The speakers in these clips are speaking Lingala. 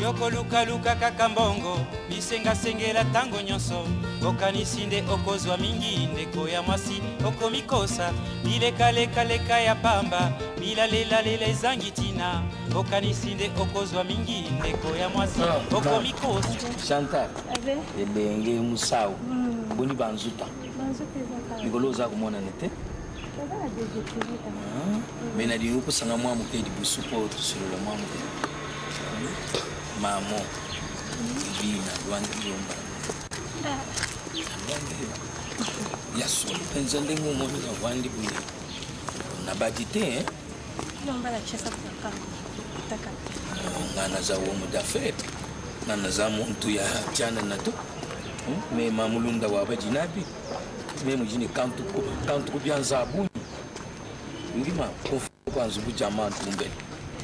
Yo kolukaluka kaka mbongo, bisengasengela tango nyonso, okanisi nde okozwa mingi. Ndeko ya mwasi, okomikosa, bilekalekaleka ya pamba, bilalelalela ezangi ntina, okanisi nde okozwa mingi. Ndeko ya mwasi, okomikosa. Chantal, elenge musau, boni banzuta? Likolo oza komonana te. Me nalingi okosanga mwa moke liboso mpo tosolola mwa moke. Mamo, bina lwangi yo mbala. Lwangi yo. Ya solo mpenza ndenge omoni navandi boye. Nabadi te, hein? Nga naza homme d'affaires. Nga naza muntu ya tiana na to. Me mamulunda wa bajinabi. Me mujini kantu kantu kubyanza bunyi. Ngima kwa nzubu jama ntumbe.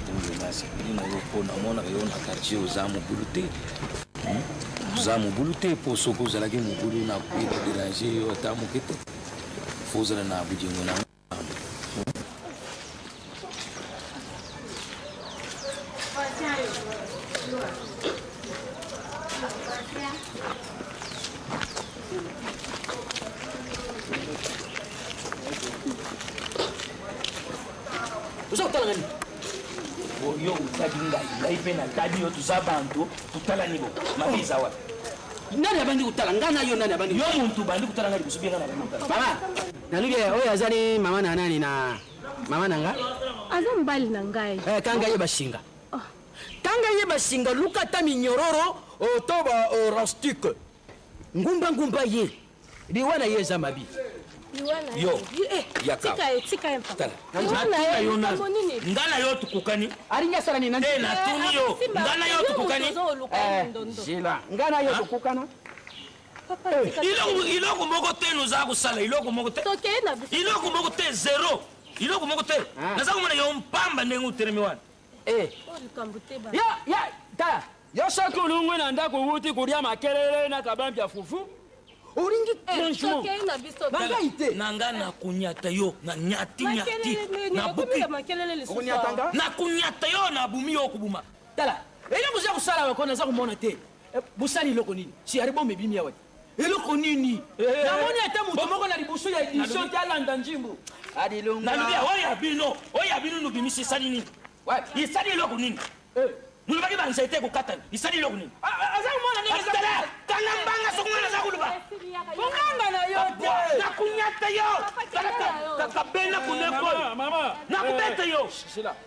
Ntumbe nasepeli na yo mpo namonaka yo na quartier oza mobulu te. Oza mobulu te mpo soki ozalaki mobulu nakoki koderange yo ata moke te. Fo ozala na bojengo na oza kotala nani? Yo otali ngai, ngai mpe natali yo, toza bantu totalani bo mabe eza wapi? Nani abandi kotala ngai na yo? Nani abandi? Yo muntu bandi kotala ngai liboso, bie ngai nabandi kotala. Mama nalubi oyo azali mama na nani na mama na nga? Aza mobali na ngai. Eh, kanga ye basinga. Kanga ye basinga, luka ata minyororo to ba rustique. Ngumba ngumba ye. Liwa na ye eza mabi. Yo, yaka. Tika ye, tika ye papa. Tala. Liwa na ye, likambo nini? Nga na yo tukukani. Alingi asala nini? Te, natuni yo. Nga na yo tukukani. Zela. Nga na yo tukukana. Iloko iloko moko te noza kosala iloko moko te. Iloko moko te zero. Iloko moko te. Naza komona yo mpamba ndenge otelemi wana. Eh. Ya ya tala. Yo soki olongwe na ndako owuti kolia makelele na kabambi ya fufu olingi franchement na ngai te. Na nga nakunyata yo na nyati nyati na buki. Nakunyata yo na bumi yo okobuma. Tala eloko oza kosala wako naza komona te. Bosali eloko nini? Si album ebimi awa te. Eloko nini? Namoni ata moto moko na liboso ya edition te alanda njimbu. Adilonga. Nalobi oyo ya bino, oyo ya bino nobimisi esali nini? Esali eloko nini? Molobaki ba nzete ekokatana, esali eloko nini? Aza komona ndenge eza. Tala, kanga mbanga soki nga naza koloba. Konganga na yo te. Nakunyata yo. Tala kabena kuneko. Nakubeta yo.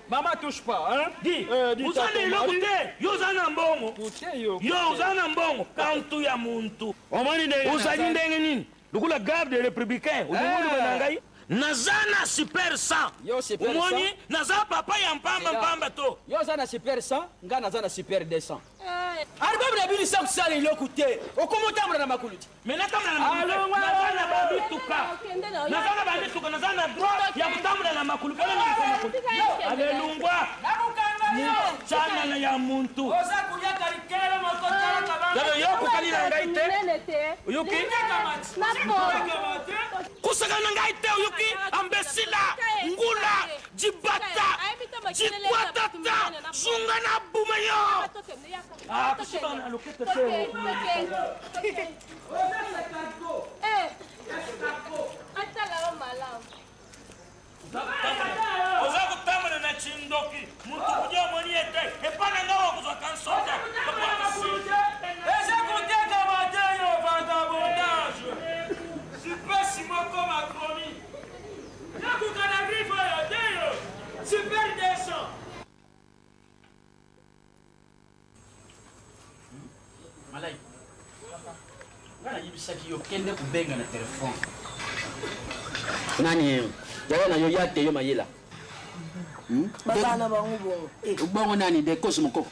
Mama touche pas, hein? Di, Di oza na tata eloko Marie. te. Yo oza na mbongo. Kote yo, Yo kote. oza na mbongo. Kantu ya muntu. Omoni ndenge Ozali naza- ndenge nini? Lokola garde républicain, olingi oloba na ngai? Naza na super 100. Yo super 100. Omoni, naza papa ya mpamba mpamba to. Yo oza na super 100, nga naza na super 200. Album na bino sa kosala eloko te. Okoma otambola na makolo te. Mais natambola na makulu te. Alongwa. Naza na ba mituka. Naza na ba mituka, naza na droit ya kotambola na makulu. Mpona nini na makulu? Alelungwa. Chanana ya muntu. Oza kolia kalikele moko tala kabanga. Dalo yo okokani na ngai te. Oyoki? Kosakana na ngai te oyoki? Ambesila, ngula, jibata, jikwatata, zunga na buma yo. Ah, kosiba na lokete te. Oza kotambola na chindoki, mutu kudia omoni ye te. Epa na ngai okozwaka nsoda. Eza kotekama te yo vagabondage. Sipesi moko macronie. Nakuka na griffe oyo te yo. Super 200. Malai. Nga nayebisaki yo kende kobenga na telefone. Nani yaya na yo ya te yo mayela. Bazala na bango bongo. Eh. Bongo nani Dekos mokoko.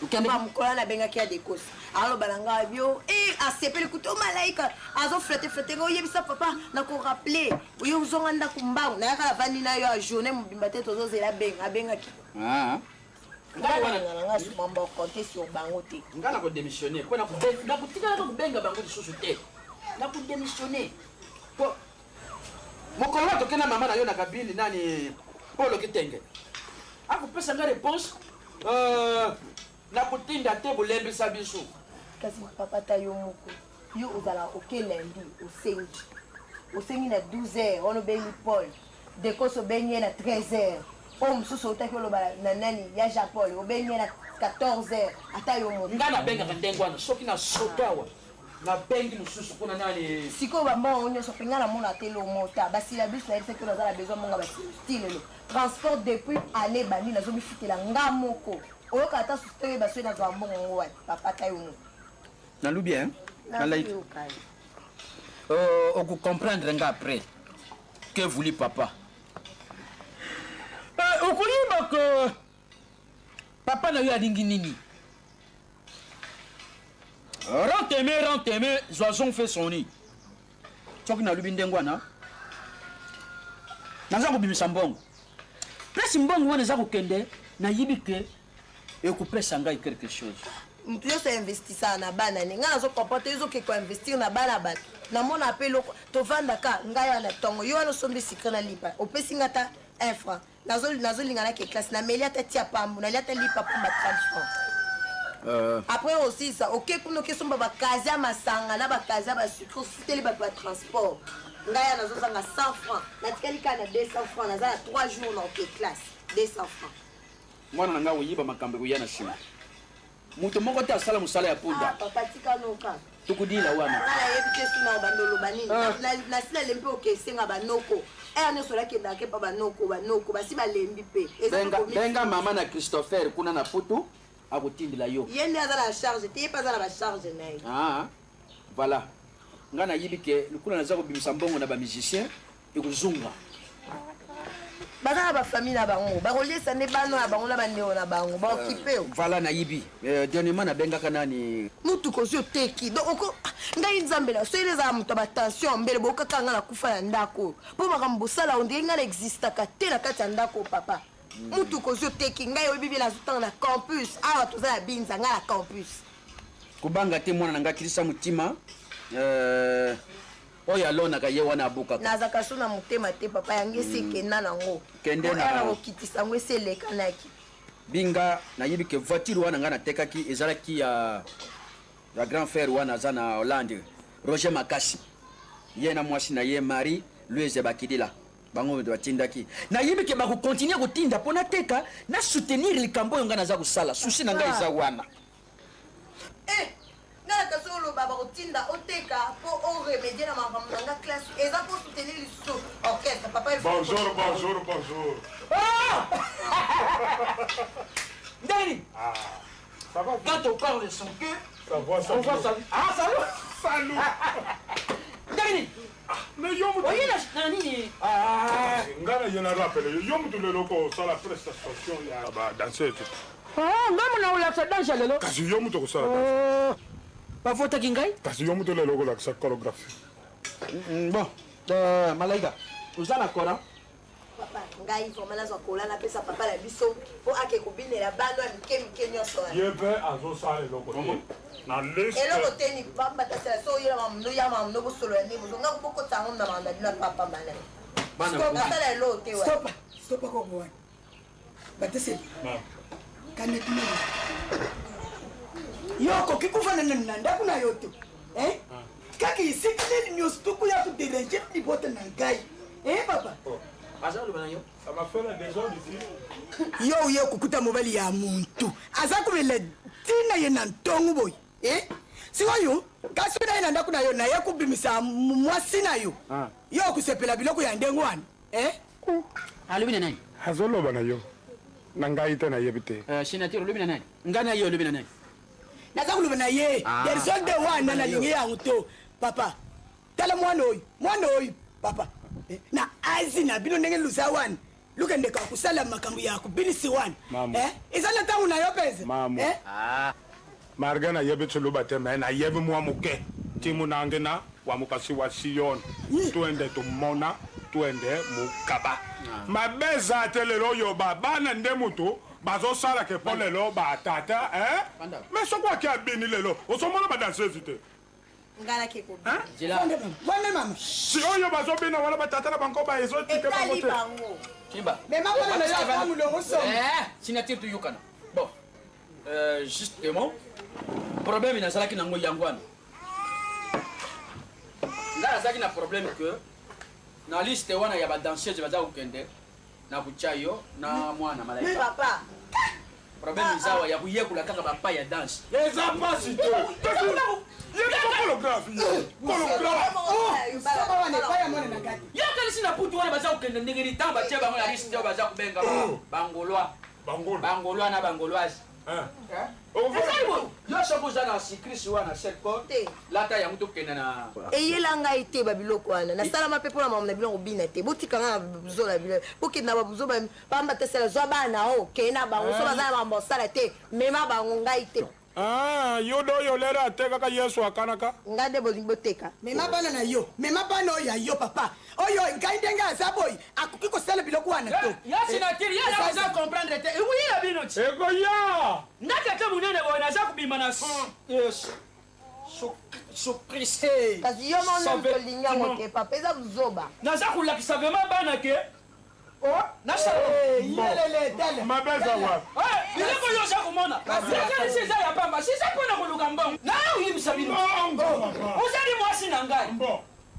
Okende Papa mokolo wana abengaki ya Dekos. Aloba na ngai bio eh asepeli kutu oh, malaika azo flatter flatter ngai oyebisa papa na ko rappeler oyo ozonga ndako mbangu nayaka navandi na yo ya journée mobimba te tozozela abenga abengaki. Ah. Ngai wana na ngai suma mbo compter sur bango te. Ngai nako démissionner po nakotikalaka kobenga bango lisusu te. Nako démissionner po mokolo wana tokenda mama na yo na kabini nani Paul Kitenge akopesa ngai réponse. Nakotinda te bolembisa biso. Kasi papa ta yo moko yo ozala oke lundi osengi osengi na 12 heures wana obengi Paul Decos obengi ye na 13 heures oyo mosusu outaki oloba na nani ya Jean Paul obengi ye na 14 heures ata yo moko. Nga nabengaka ndenge wana soki na soto awa nabengi mosusu kuna nani. Sikoyo ba mbongo yango nyonso mpe nga namona te lomota ba syllabus nayebisaki yo naza na besoin mbongo ya ba ti lelo transport depuis annee ebandi nazomifutela nga moko Oyoka ata susi te oyeba soki nazwa mbongo ngo wapi papa ata yo moko. Nalubi hein? Nalai. Euh, oko comprendre nga après. Que voulu papa? Euh, okoyeba que papa na yo alingi nini? Renteme, renteme, oiseau fait son nid. Soki nalobi ndenge wana, naza kobimisa mbongo. Place mbongo wana eza kokende, nayebi ke ekopesa ngai quelque chose. Mutu nyonso investisaka na bana ne ngai nazo comprendre te ozoke ko investir na bana bato namona mpe eloko tovandaka ngai wana ntongo yo wana osombi sucre na lipa opesi ngai ata 1 franc Nazo linga na ke classe na meli ata tia pambu na lia ata lipa pamba 30 francs. Euh. Après aussi ça oke kuna oke somba ba kazi ya masanga na ba kazi ya ba sucre ofuteli bato ba transport. Ngai ya nazo zanga 100 francs. Natikali kaka na 200 francs naza na 3 jours na oke classe 200 francs. Mwana na ngai oyiba makambo ekoya na nsima. Moto moko te asala mosala ya punda. Ah, papa tika noka. Tokudila wana. Nga nayebi te suna obanda oloba nini. Ah. Nasi nalembi mpe okesenga banoko. Aya nyonso nakendaka ke pa banoko banoko basi balembi mpe. Benga, benga mama na Christopher kuna na poto akotindela yo. Ye nde aza na charge te, ye mpe aza na ba charge na ye. Ah, voilà. Nga nayebi ke lokola naza kobimisa mbongo na ba musiciens ekozonga. Baza na ba famille na bango, bakoliesa nde bana na bango na bandeko na bango, baokipe yo. Voilà, nayebi. Euh, dernièrement nabengaka nani? Motuka osi oteki donc oko ngai nzambe na soki ezala moto ya batension mbele bokaka ngai nakufa na ndako oyo mpo makambo bosala ondire ngai na existaka te na kati ya ndako oyo papa motuka osi oteki ngai oyebi bien nazotanga na campus awa toza na binza ngai na campus Kobanga te mwana na ngai, kilisa motima. Euh, Oyo alonaka ye wana abukaka. Nazalaka so na motema te papa yango esi ekenda nango. Kende Po na. heure okitisa yango esi elekanaki. Binga nayebi ke voiture wana ngai natekaki ezalaki ya ya grand frère wana aza na Hollande Roger Makasi ye na mwasi na ye Marie Louise Bakidila bango moto batindaki nayebi ke bako continuer kotinda mpo nateka na soutenir likambo oyo ngai naza kosala souci na ngai eza wana. Eh! Nga na kasi oloba bakotinda oteka po o remedier na makambo na nga classe eza po soutenir lisusu orchestre papa il faut Bonjour, bonjour, bonjour. Ah! Ndenge nini? Ah, ça va Quand on parle de son cœur, ça voit ça. On voit sa Ah, salut! Salut! Ndenge nini? Ah, mais yo mutu. Oye na nini? Ah, nga na ye na rappele yo, yo mutu lelo ko sala prestation ya ba danseuse. Ah, nga mona olakisa danse ya lelo. Kasi yo moto okosala danse. Oh, bavotaki ngai. Kasi yo moto lelo okolakisa choreographie. Bon, euh, Malaika, oza na Coran? Papa, ngai vraiment nazwa kola napesa papa na biso mpo ake kobinela bana ya mike mike nyonso wana. Ye mpe azosala eloko te na liste. Eloko te ni pamba tasala so oyela mamuno ya mamuno bosolola nde bozo nga bokotisa yango na makambo na bino ya papa mbana. Basala eloko te wana. Stopa, stopa koko wana. Bateseli. Kaneti nini? Yo okoki kofanda na na ndako na yo te. Eh? Kaka esika nini nyonso tokoya koderange libota na ngai. Eh papa? Oh. Aza koloba na yo? Ça m'a fait la désordre ici. Yo oye kokuta mobali ya muntu aza komela ntina ye na ntongo boye eh? Sikoyo kasi na ye na ndako na yo naye kobimisa mwasi na yo ah. Yo okosepela biloko ya ndenge wana eh? Alobi na nani? Azoloba na yo. Na ngai te nayebi te. Euh, senateur olobi na nani? Ngai na ye olobi na nani? Naza koloba na ye. Ah. Derson de wana nalingi yango to papa. Tala mwana oyo, mwana oyo papa. Eh, na azi na bino ndenge luza wana. Luka ndeko akusala makambo ya kubinisi wana. Eh, eza na ntango na yo pese. Mamu. Eh? Ah. Marga nayebi tshiluba te me nayebi mwa moke timunange na wa mukasi wa Sion tuende tumona tuende mukaba mabe eza te lelo oyo ba bana nde mutu bazosala ke mpo lelo ba tata eh? Me soki waki abini lelo ozomona ba danseuse te Nga nake kobina. Zela. Wana mama. Si oyo bazobina wana ba tata na bango ba ezotike bango Etali te. bango. Kimba. Mema mwana na yo ata molongo somo. Eh, signature tuyokana. Bon. Euh, justement problème nazalaki nango yango wana ngai nazalaki na problème que na liste wana ya badanseuse baza kokende na kotya yo na mwana malaika papa problème eza awa ya koyekola kaka bapas ya danse eza mpasi te yakanisi na putu wana baza kokende ndenge nini ntango batie bango na liste oyo baza kobenga bangolois bangolois na bangoloise ezali boye yo soki oza na sikrisi wana selcor lata yango tokende na eyela ngai te babiloko wana nasalama mpe mpona mama na bino kobina te botika ngai na buzo na bino bokende na babuzo pamba te sala zwa bana o kende na bango so baza na makambo osala te mema bango ngai te Ah, yuda oyo lero atekaka yesu akanaka ngai nde bolingi boteka mema bana na yo mema bana oyo ya yo papa oyo ngai ndenge aza boye akoki kosala biloko wana to ya sinatire ye aza comprendre te ekuyila bino ti ekoya ndakete monene boye naza kobima na surprise kasi yo mona tolingi yango te papa eza buzoba naza kolakisa vraimen bana ke mabeza wapi biloko yo oza komona ekanisi eza ya pamba siza mpona koluka mbongo naye oyebisa bino ozali mwasi na ngai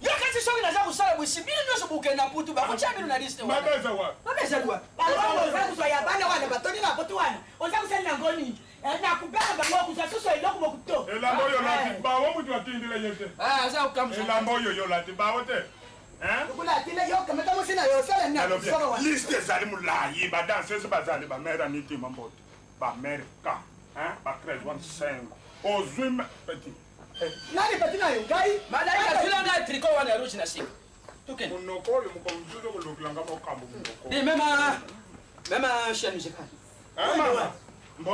yo kasi soki naza kosala bosi bino nyonso bokenda putu bakotya bino na liste mabeza wapi mabeza wapi oza kozwa ya bana wana batoni na poto wana oza kosalela yango nini nakubela bango kozwa susu eloko mokuto elamba oyo olati bawo moto atindile ye te elamba oyo yo olati bawo te liste ezali molai badanseuse bazali bamare anitima mbote bamare ka ba 13 wana 5 ozwi petit nani peti na yo ngai malaika zwila ngai tricot wana ya rouge na singa tokende monoko oyo mokolo mosusu okolukilanga mokambo monoko meme chaîne musicale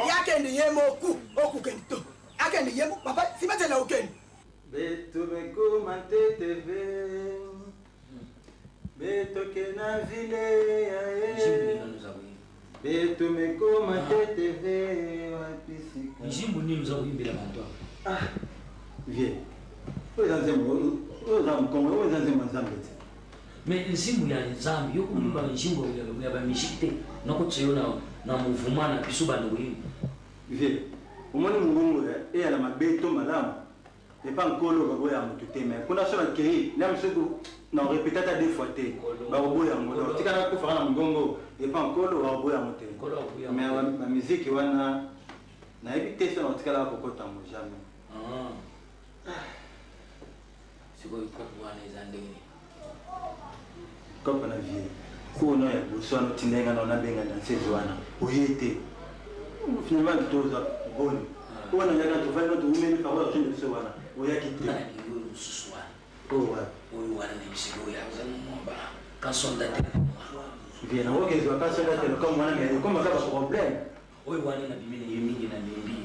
yakende ye moku okukende to akende ye papa simatela okende beto bekoma tetv betoke na vile ya ye beto mekoma tetv wapi sika nzimbu nini oza koyimbela bato ah vie oyo eza nzembo oyo eza mokongo oyo eza nzembo ya nzambe te mais nzimbu ya nzambe yo koyimba nzimbu ya bamiziki te nakotisa yo na mouvement na biso banda koyimba vie omoni mongongo eyala mabe to malamu epa nkolo baboya motu te mais kuna so nakei na mosuku na répéta ata deux fois te bakoboya yango donc tika nakufaka na mongongo epa nkolo bakoboya yango te mais bamiziki wana nayebi te so nakotikalaka kokota yango jamais sikoyo kope wana eza ndenge kope na vie kuna ya liboso wana otindai nga na nabenga danseuse wana oye te finalement toza boni oyo nayaka tovandi no toumeli parole akende biso wana oyaki te oyo mosusu wana oyo wapi oyo wana na bisika oyo aza mwamba kasonda te vie nango kezwa kasonda te lokomo wana mais ekoma kaka problème oyo wana nabimi na ye mingi na lembi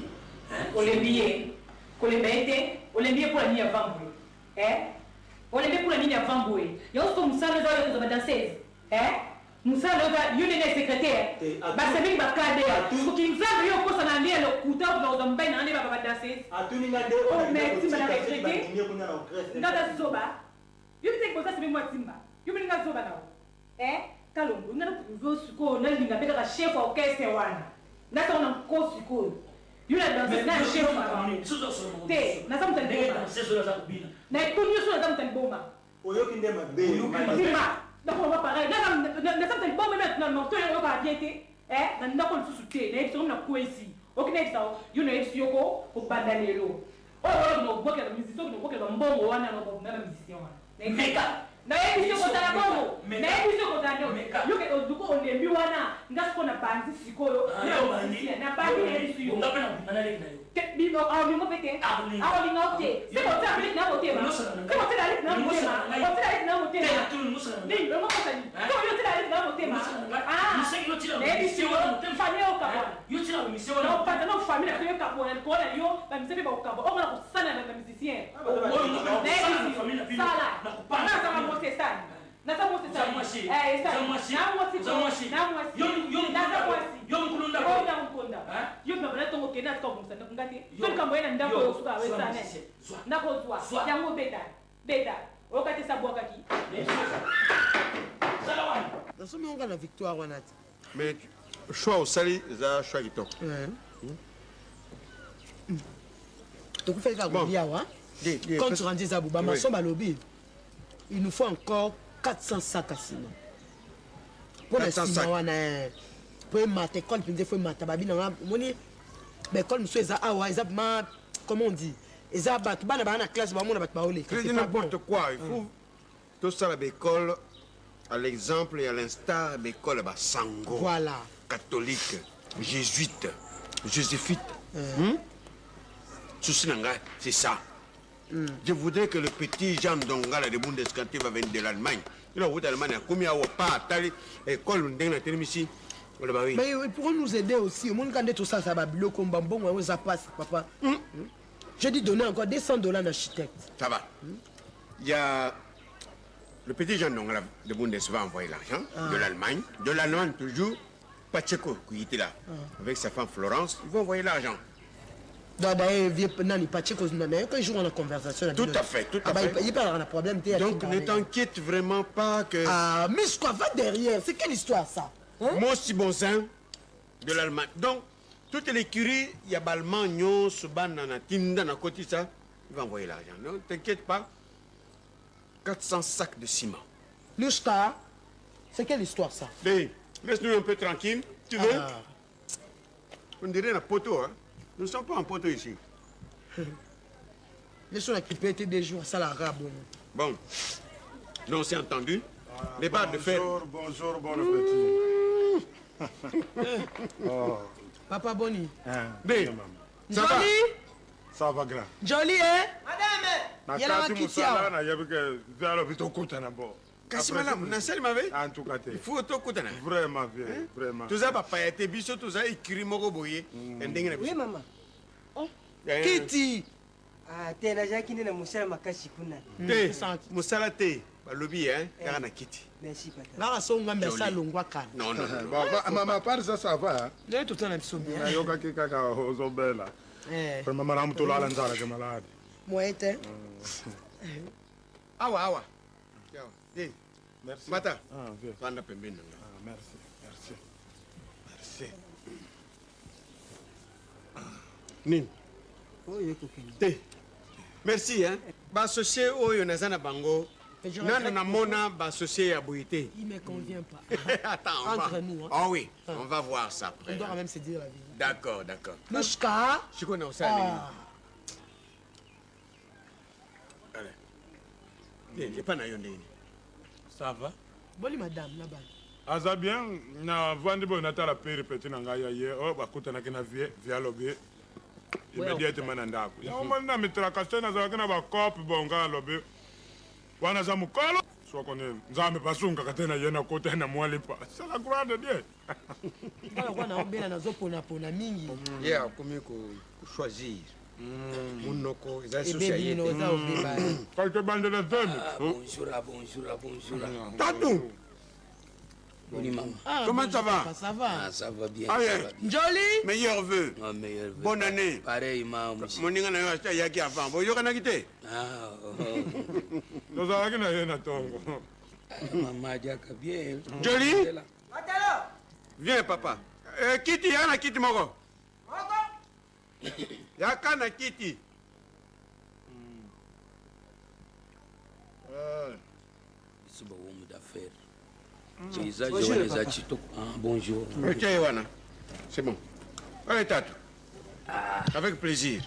olembi ye kolemba ye te olembi ye mpona nini avant boye olembi mpona nini avant boye yango soko mosala eza oyo kozwa badanseuse mosala oyo yo ndenge ya secrétaire basembeli bakade soki nzambe yo okosa na nde ya lokuta okozwa mobali na nde baba badanseuse timba na regrete nga za zoba yo biteki boza sembe mwa timba yo mini nga zoba nao kalongo nga nakuzo sikoyo nalinga mpe kaka chef ya orchestre wana nasango na nko sikoyo yo na danseuse na chef te naza moto ya liboma na etoni nyonso naza moto ya liboma oyoki nde mabe timba nakoloba pareil naza moto ya liboma na moto oyo oyokaka bien te na ndako lisusu te nayebisi yango na kwesi oki nayebisa yo nayebisi yoko kobanda lelo oyo wana nobwakela bamusicien oki nobwakela bambongo wana na bamusicien wana nayebi soki ozala bongo nayebi soki ozala yoke ozuko olembi wana nga siko na bandi sikoyo na bandi nayebisi yo aolingo mpe te aolinga o te seko otia biliki na motema seko otia aliki na motema otia aliki na motema nini longo kosani seko yo otia aliki na motema nayebisi yo famille okabwana naopata na famille na biso yokabwana likolo na yo bamise mpe bakokabwa omona kosana na musicien nayebisi sala nazanga mwasi esani naza mwasi esani mkonda yo mabala ntongo okende atika kobongisa ndako nga te so likambo ye na ndako oyo osuka wesane nakozwa yango beta beta oyoka te sabwakaki nasomi nga na victoire wana te mais choix osali eza choix kitoko. Tokufeli kaka kolia awa. Compte rendu eza bo bamaçon balobi il nous faut encore 400 sacs ya ciment mpo na 400 nsima sacs. wana eh, po emata ekole mpenza efo emata babi nanga omoni baekole mosusu eza awa eza ma comment on dit eza bato bana baa na classe bamona bato baoleka C'est c'est pas bon. n'importe quoi. Il faut tout ça, l'école, à l'exemple et à l'instar, l'école, bah, Sango. Voilà. Catholique, jésuite, jésuite. Hmm? Souci na ngai, c'est ça. Je voudrais que le petit Jean Dongala de Bundeskanté va venir de l'Allemagne. Il a route d'Allemagne, il a commis à Opa, Tali, école, ndenge na telemisi. Oloba oui. Mais ils pourront nous aider aussi. Au quand tout ça, ça va bloquer, bon, bon, ça passe, papa. J'ai dit donner encore 200 dollars à l'architecte. Ça va. Il y a le petit Jean Dongala de Bundes va envoyer l'argent Ah. de l'Allemagne. De l'Allemagne toujours, Pacheco qui était là, Ah. avec sa femme Florence, ils vont envoyer l'argent. Donc, d'ailleurs, vieux, nani, Pacheco, nani, quand jour on a conversation. Tout à fait, tout à ah, bah, fait. Il parle, on a problème. t'es- Donc ne t'inquiète vraiment pas que. Ah, mais quoi, va derrière. C'est quelle histoire ça Moi aussi, bon sang de l'Allemagne. Donc, toutes les curies, il y a Allemagne, Nyonso, Banana, Tinda, na Koti, ça, il va envoyer l'argent. Ne t'inquiète pas. 400 sacs de ciment. Nouchka, c'est quelle histoire ça Hey, laisse-nous un peu tranquille. Tu veux Ah. On dirait un poteau, hein. Nous ne sommes pas en poteau ici. Laissons la clipette des jours, ça la rab. Bon, nous on s'est entendu. Les barres de fer. Bonjour, bonjour, bon appétit. Oh. Papa Boni. Hein, Bé, bien, maman. Ça va Jolie Ça va grand. Jolie, hein Na Yala kati wakiti mosala awa. nayebi ke vieux alobi tokutana bo. Kasi Après, malamu, nasali mabe? En tout cas te. Il faut tokutana. Vraiment vieux, vraiment. toza bapaya te biso toza ekiri moko boye ya ndenge na biso Oui, mama. Eh. Kiti. Ah, te nazalaki nde na mosala makasi kuna. te mosala te balobi hein, kaka na kiti Merci, papa. Ngaka so ngambe Jolie. asa longwa kala. Non, non, non. Bon, mama, à part ça, ça va. hein? Lelo totala biso bien. nayokaki kaka ozobela Eh. vraiment malamu tolala nzala ke malade Moyen te. awa awa Awa. Te. Merci. mata Ah, vieux. vanda pembeni na ngai Ah, merci merci merci nini Oyo ekokende. te merci hein. baasocie oyo naza na bango Mais je nano regrette namona baasocie ya boye te Il me convient pas. Attends, on Entre va... nous, hein. Ah oui, on va voir ça après. On doit quand même se dire la vérité. D'accord, d'accord. Nouchka. sikoyo na osala ndenge Ah. nini? Allez. Te, epa na yo ndenge nini? Ça va Boli madame na bana. aza bien navandi boye natala pere peti na ngai ya ye oyo bakutanaki na vie vie alobi immédiatement na ndako yango moni na mitraka se nazalaki na bacope bonga alobi wana aza mokolo soko nini nzambe basungaka te na ye nakota na mwa lipa c'est la gloire de dieu Ngala kwa na obela nazopona pona mingi. ye akomi kochoisir monoko eza lisusu ya Ebebi ye no te oza obeba. quelque bandela zemi Bonjour, ah, bonjour, ah, bonjour. Tatou Boni mama. Ah, Comment bonjour, ça va papa, Ça va. Ah, ça va bien. Ah, ça yeah. va bien. Jolie. Meilleur vœu. Ah, meilleur vœu. Bonne année. Pareil, maman. moninga na yo ati ayaki avant boyokanaki te Ah, oh. tozalaki na ye na ntongo Mama adiaka bien. Jolie Matalo! viens papa Eh, kiti yaka na kiti moko yaka na kiti Biso ba homme d'affaires. Paysage Bonjour, wana eza papa. kitoko. Ah, bonjour. otia ye wana c'est bon allez tatu avec plaisir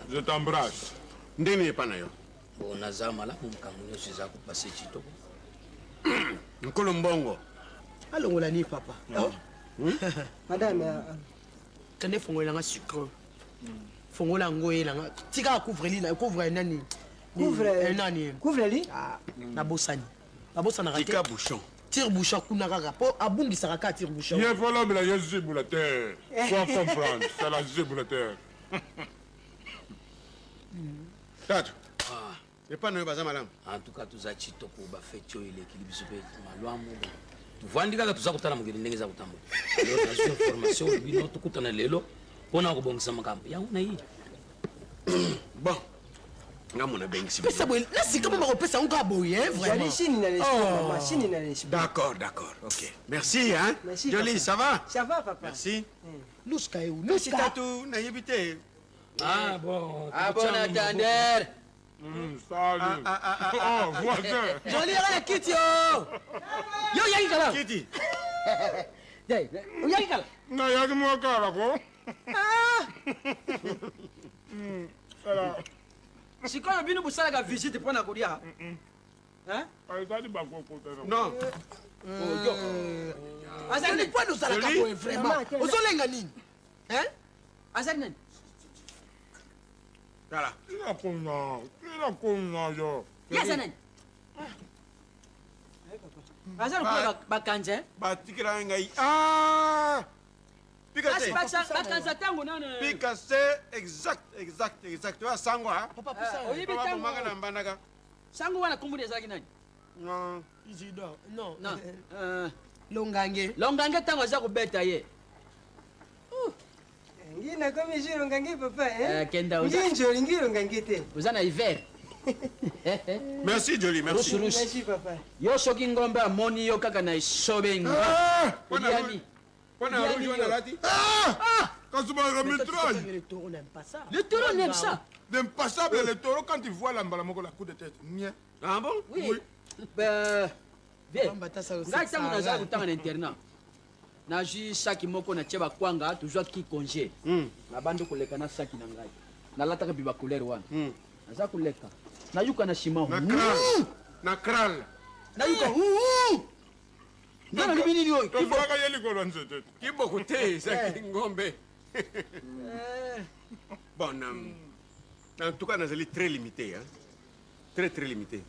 je t'embrasse ndenge nini epa na yo Bon, naza malamu makambo nyonso eza kopase kitoko. nkolo mbongo Alongola ni papa. Oh. Madame, ah, Kende fongola nga sucre. Fongola ngo yelanga. Tika couvre li na couvre nani. Couvre- Eh, nani. couvre li? Ah, nabosani. Nabosanaka te. tika bouchon Tire bouchon kuna kaka po abungisaka kaka tire bouchon. ye folobela ye zibula te faut comprendre c'est la zibula te tatu epa na yo baza malamu En tout cas, toza kitoko bafeti oyo elekili biso mpe malwamu. Bon. tovandi kaka toza kotala mokili ndenge eza kotambola. Alors nazwi information oyo bino tokutana lelo mpona kobongisa makambo yango na ye. bon nga mona abengisi Pesa boye na sika mo bakopesa yango kaka boye hein, vraiment. Jolie, chini na l'esprit, Oh. mama, chini na l'esprit. d'accord d'accord ok merci hein Merci, Jolie papa. ça va Ça va, papa? merci Nouchka eu. kasi Nouchka. tatu nayebi te Ah bon. Ah bon attendeur. Salut. Oh, voisin. Joli yaka na kiti yo. Yo yaki kala. Kiti. Oyaki kala. Nayaki mwa kala ko. Sikoyo bino bosalaka visite mpo na kolia. Hein? Ezali bakoko te. Non. Azali mpo ozalaka boye vraiment. Ozolenga nini? Hein? Azali nani? Tala. Tina kuna, tina kuna yo. Ye aza nani? Aza lokola bakanza. Batikela ngai. Ah! Pika se. Bakanza ntango nano. Pika se exact exact exact. Oya sango ha. Papa oyebi Papa ntango. bomaka na mbandaka. Sango wana kombo ezalaki nani? Non. Isidore. Non. Non. Longange. Longange ntango aza kobeta ye. Ngi nakomi ju longange papa Eh, kenda oza. Ngi njoli ngi longange te. Oza na hiver. Merci Joli, merci. Rusi rusi. Merci papa. Yo soki ngombe amoni yo kaka na esobe Ah! Oliami. Pona rouge wana alati. Ah! Quand tu vas mitraille. Le taureau n'aime pas ça. Le taureau n'aime ça. L'impassable, le taureau, quand il voit la mbalamoko, la coup de tête. Nya. Ah bon? Oui. Ben, vie. Ngai ntango nazala kotanga na internat nazwi saki moko natie bakwanga tozwaki congé nabandi koleka na saki na ngai nalataka mpe bacouleur wana naza koleka nayuka na nsima Na cral. Na cral. nayuka nga nalobi nini oyo Tozwaka ye likolo ya nzete. Kiboko te ezalaki ngombe. Bon, en tout cas, nazali très limité. Hein? Très, très limité.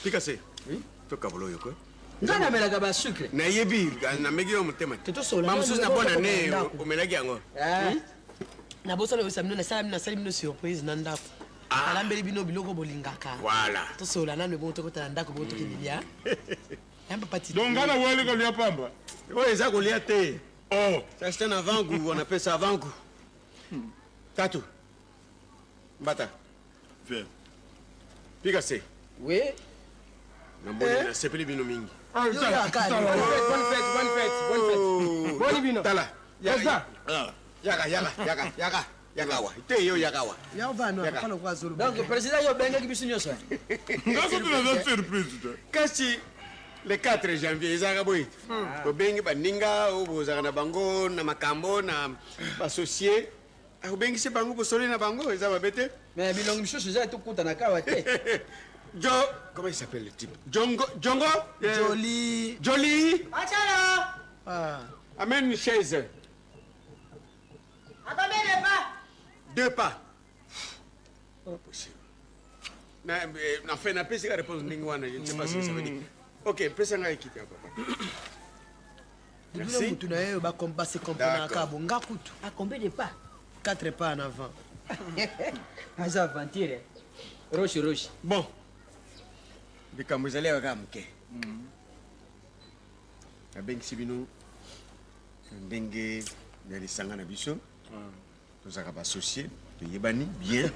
Pika se. Oui. Tokabola oyo ko. Nga namelaka basucre. Nayebi, nameki yo motema te. Bamosusu na bonne année omelaki yango. Nabosana oyebisa bino nasala bino nasali bino surprise na ndako. Nalambeli bino biloko bolingaka. Voilà. Tosola nanu ebongo tokota na ndako bongo tokende lia. Hein, papa Titi? Donc, nga na weli kolia pamba. Oyo eza kolia te. Oh. Ça c'est un avant-goût, on appelle ça avant-goût. Tatu. Mbata. Viens. Pika se. Oui. Namoni nasepeli bino mingi. Ah, Yo, yaka, tala. bonne fête, bonne fête, bonne fête, bonne fête. Boni bino. Tala. Eza. Yaka, yaka, yaka, yaka. Yaka awa. Te yo yaka awa. Ya ovanda Yaka. papa lokola azoloba. Donc président yo obengaki biso nyonso. Nga soki naza surprise te. Kasi le 4 janvier ezalaka boye tobengi baninga oyo bozalaka na bango na makambo na basocie obengisi bango bosoli na bango eza mabe te. Mais bilongi misusu eza tokutanaka awa te. Jo, comment il s'appelle le type? Djongo, Djongo? Joli. Joli. Achala. Ah. Amène une chaise. À combien de pas? Deux pas. Pas possible. Na, enfin, napesi ka réponse ndenge wana, je ne sais pas ce que ça veut dire. Ok, pesa ngai kiti ya papa. Bino Merci. mutu na ye base comprenaka D'accord. bo nga kutu. À combien de pas? 4 pas en avant. Aza aventure. Roche roche. Bon. Likambo ezali awa kaka moke. Nabengisi bino na ndenge ya lisanga na biso. Tozalaka basocie, toyebani bien.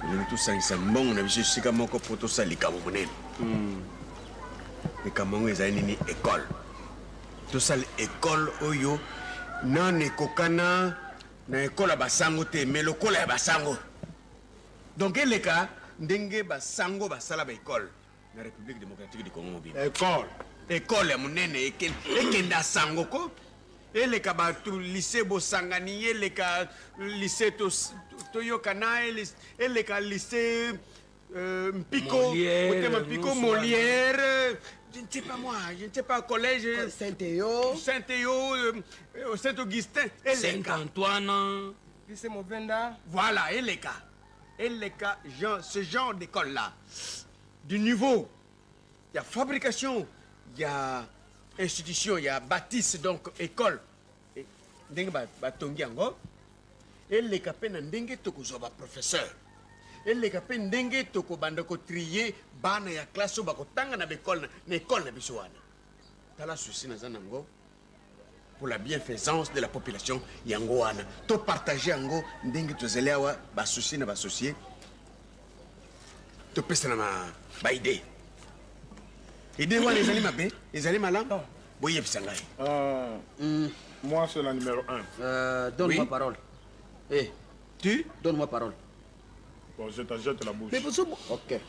Tolingi tosangisa mbongo na biso esika moko mpo tosala likambo monene. Likambo yango ezali nini? Ekole. Tosala ekole oyo nano ekokana na ekole ya basango te, me lokola ya basango. Donc eleka ndenge basango basala baekole na République démocratique du Congo mobimba. École. Ekole ya monene ekenda sango ko eleka bato lycée bosangani, eleka lycée toyokana, eleka lycée Mpiko, Molière, motema Mpiko, nyonso Molière, je ne sais pas moi, je ne sais pas, collège Saint-Théo, Saint-Théo, Saint-Augustin, eleka. Saint-Antoine. Lycée Mobenda. Voilà, eleka. Eleka, genre, ce genre d'école-là, du niveau, il y a fabrication, il y a institution, il y a bâtisse, donc école. Et ndenge batongi yango, eleka mpe na ndenge tokozwa baprofesseur, eleka mpe ndenge tokobanda kotrier bana ya classe oyo bakotanga na baekole na ekole na biso wana. Tala susi naza nango pour la bienfaisance de la population yango wana topartage yango ndenge tozali awa basocie na basocie topesana baide ide wana ezali mabe ezali malamu boyebisa ngai. Moi, c'est la numéro 1. Donne-moi parole. Eh. Tu Donne-moi parole. Bon, je t'achète la bouche. Mais Ok.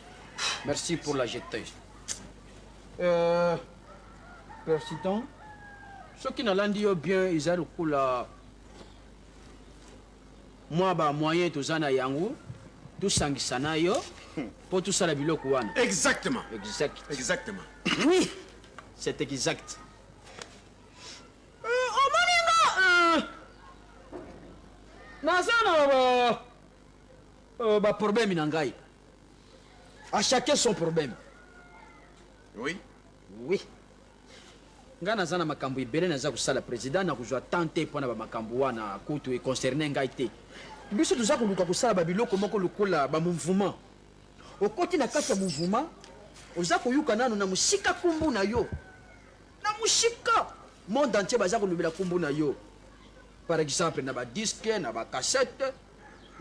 Merci pour la jetée. Président, soki nalandi yo bien eza lokola mwa bamoyen toza na yango tosangisa na yo mpo tosala biloko wana. Exactement. Exact. Exactement. Oui, c'est exact. Omoni nga naza na baproblème na ngai. À chacun son problème. Oui. Oui. Ngai naza na makambo ebele naza kosala, président, na kozwa temps te mpo na bamakambo wana kutu econcerne ngai te. Biso toza koluka kosala babiloko moko lokola bamouvement. Okoti na kati ya mouvement, oza koyuka nano na mosika nkombo na yo, na mosika monde entier baza kolobela nkombo na yo, par exemple na badisque, na bacassette,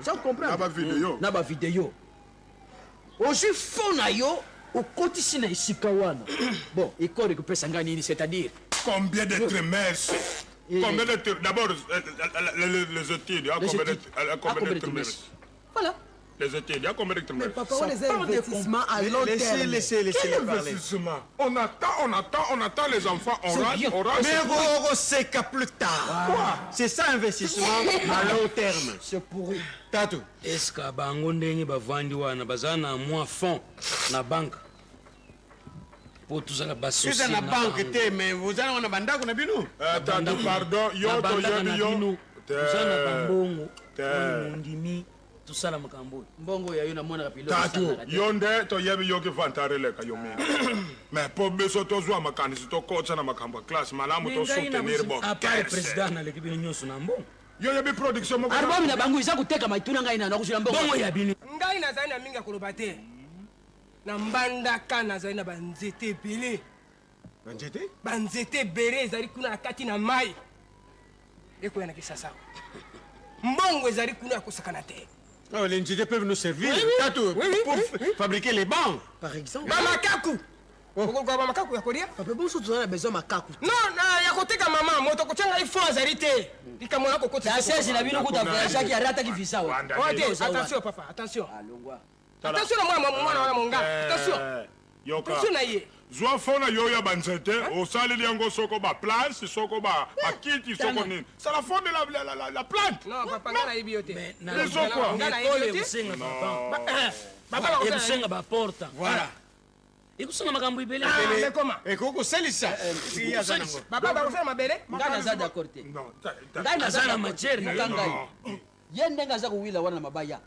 oza comprendre? Na bavideo. Na bavideo. Ozwi fond na yo, okotisi na esika wana. Bon, ekole ekopesa ngai nini? C'est-à-dire Combien de trimestres? Combien de D'abord, les études, il y a Les combien de, études. combien Ah, combien de de trimestres? Voilà. Les études, il y a combien de trimestres? Papa, on les investissements à long Laissez, terme. laissez, laissez Quel les parler. investissement? On attend, on attend, on attend les enfants, on C'est rate, bien. on rate. Mais okoseka plus tard. Quoi? C'est ça, investissement à long terme. C'est pourri. Tatu. Eske bango ndenge bavandi wana baza na mwa fond na banque mpo tozala Eza na banque te, mais boza wana bandako na bino. Tatu, pardon, yo na bandaka toyebi na yo. bino Te. toza na bambongo Te. oyo mondimi tosala makambo oyo. Mbongo ya yo namonaka biloko Tatu, esalaka te. yo nde toyebi yoki vantare eleka yo mingi, mais mpo biso tozwa makanisi, tokotisa na makambo ya classe malamu, Me ngai na tosoutenir à part bokese. président naleki bino nyonso na mbongo. Yo yebi production moko? Album na bango eza kotekama, etuna ngai nano akozwila mbongo. Mbongo ya bino. Ngai nazali na mingi ya koloba te. Na mbandaka nazali na banzete ebele. Banzete? Banzete ebele ezali kuna na kati na mai ekoya na Kisasa. Mbongo ezali kuna ya kosakana te. Oh, les nzete peuvent nous servir, Oui. Tatu, Oui, pour fabriquer les bancs. Par exemple. Bamakaku, okoluka bamakaku ya kolia. Papa, bonso toza na besoin makaku. Non, na ya koteka. Mama, moto kotia ngai fond azali te. Likambo na kokotisa. Danseuse na bino kuta voyageaki, arataki visa wa. Oh, te, attention papa, attention, attention na mwana, mwana wana monga, attention. Yoka. Attention na ye. Zwa fond na yo ya banzete, osaleli yango soko baplace, soko bakiti, soko nini. C'est la fond de la plante. Non papa, ngai nayebi yo te. Biso quoi? Ngai nayebi yo te. Ekosenga Papa, bakosala ekosenga baporte. Voilà. Ekosenga makambo ebele. Ah, mais comment? Ekoki kosalisa. Soki aza nango. Papa, bakosala mabele. Ngai naza d'accord te. Non. Ngai Aza na naza matière na yoka ye. ngai ye ndenge aza kowila wana na mabaya.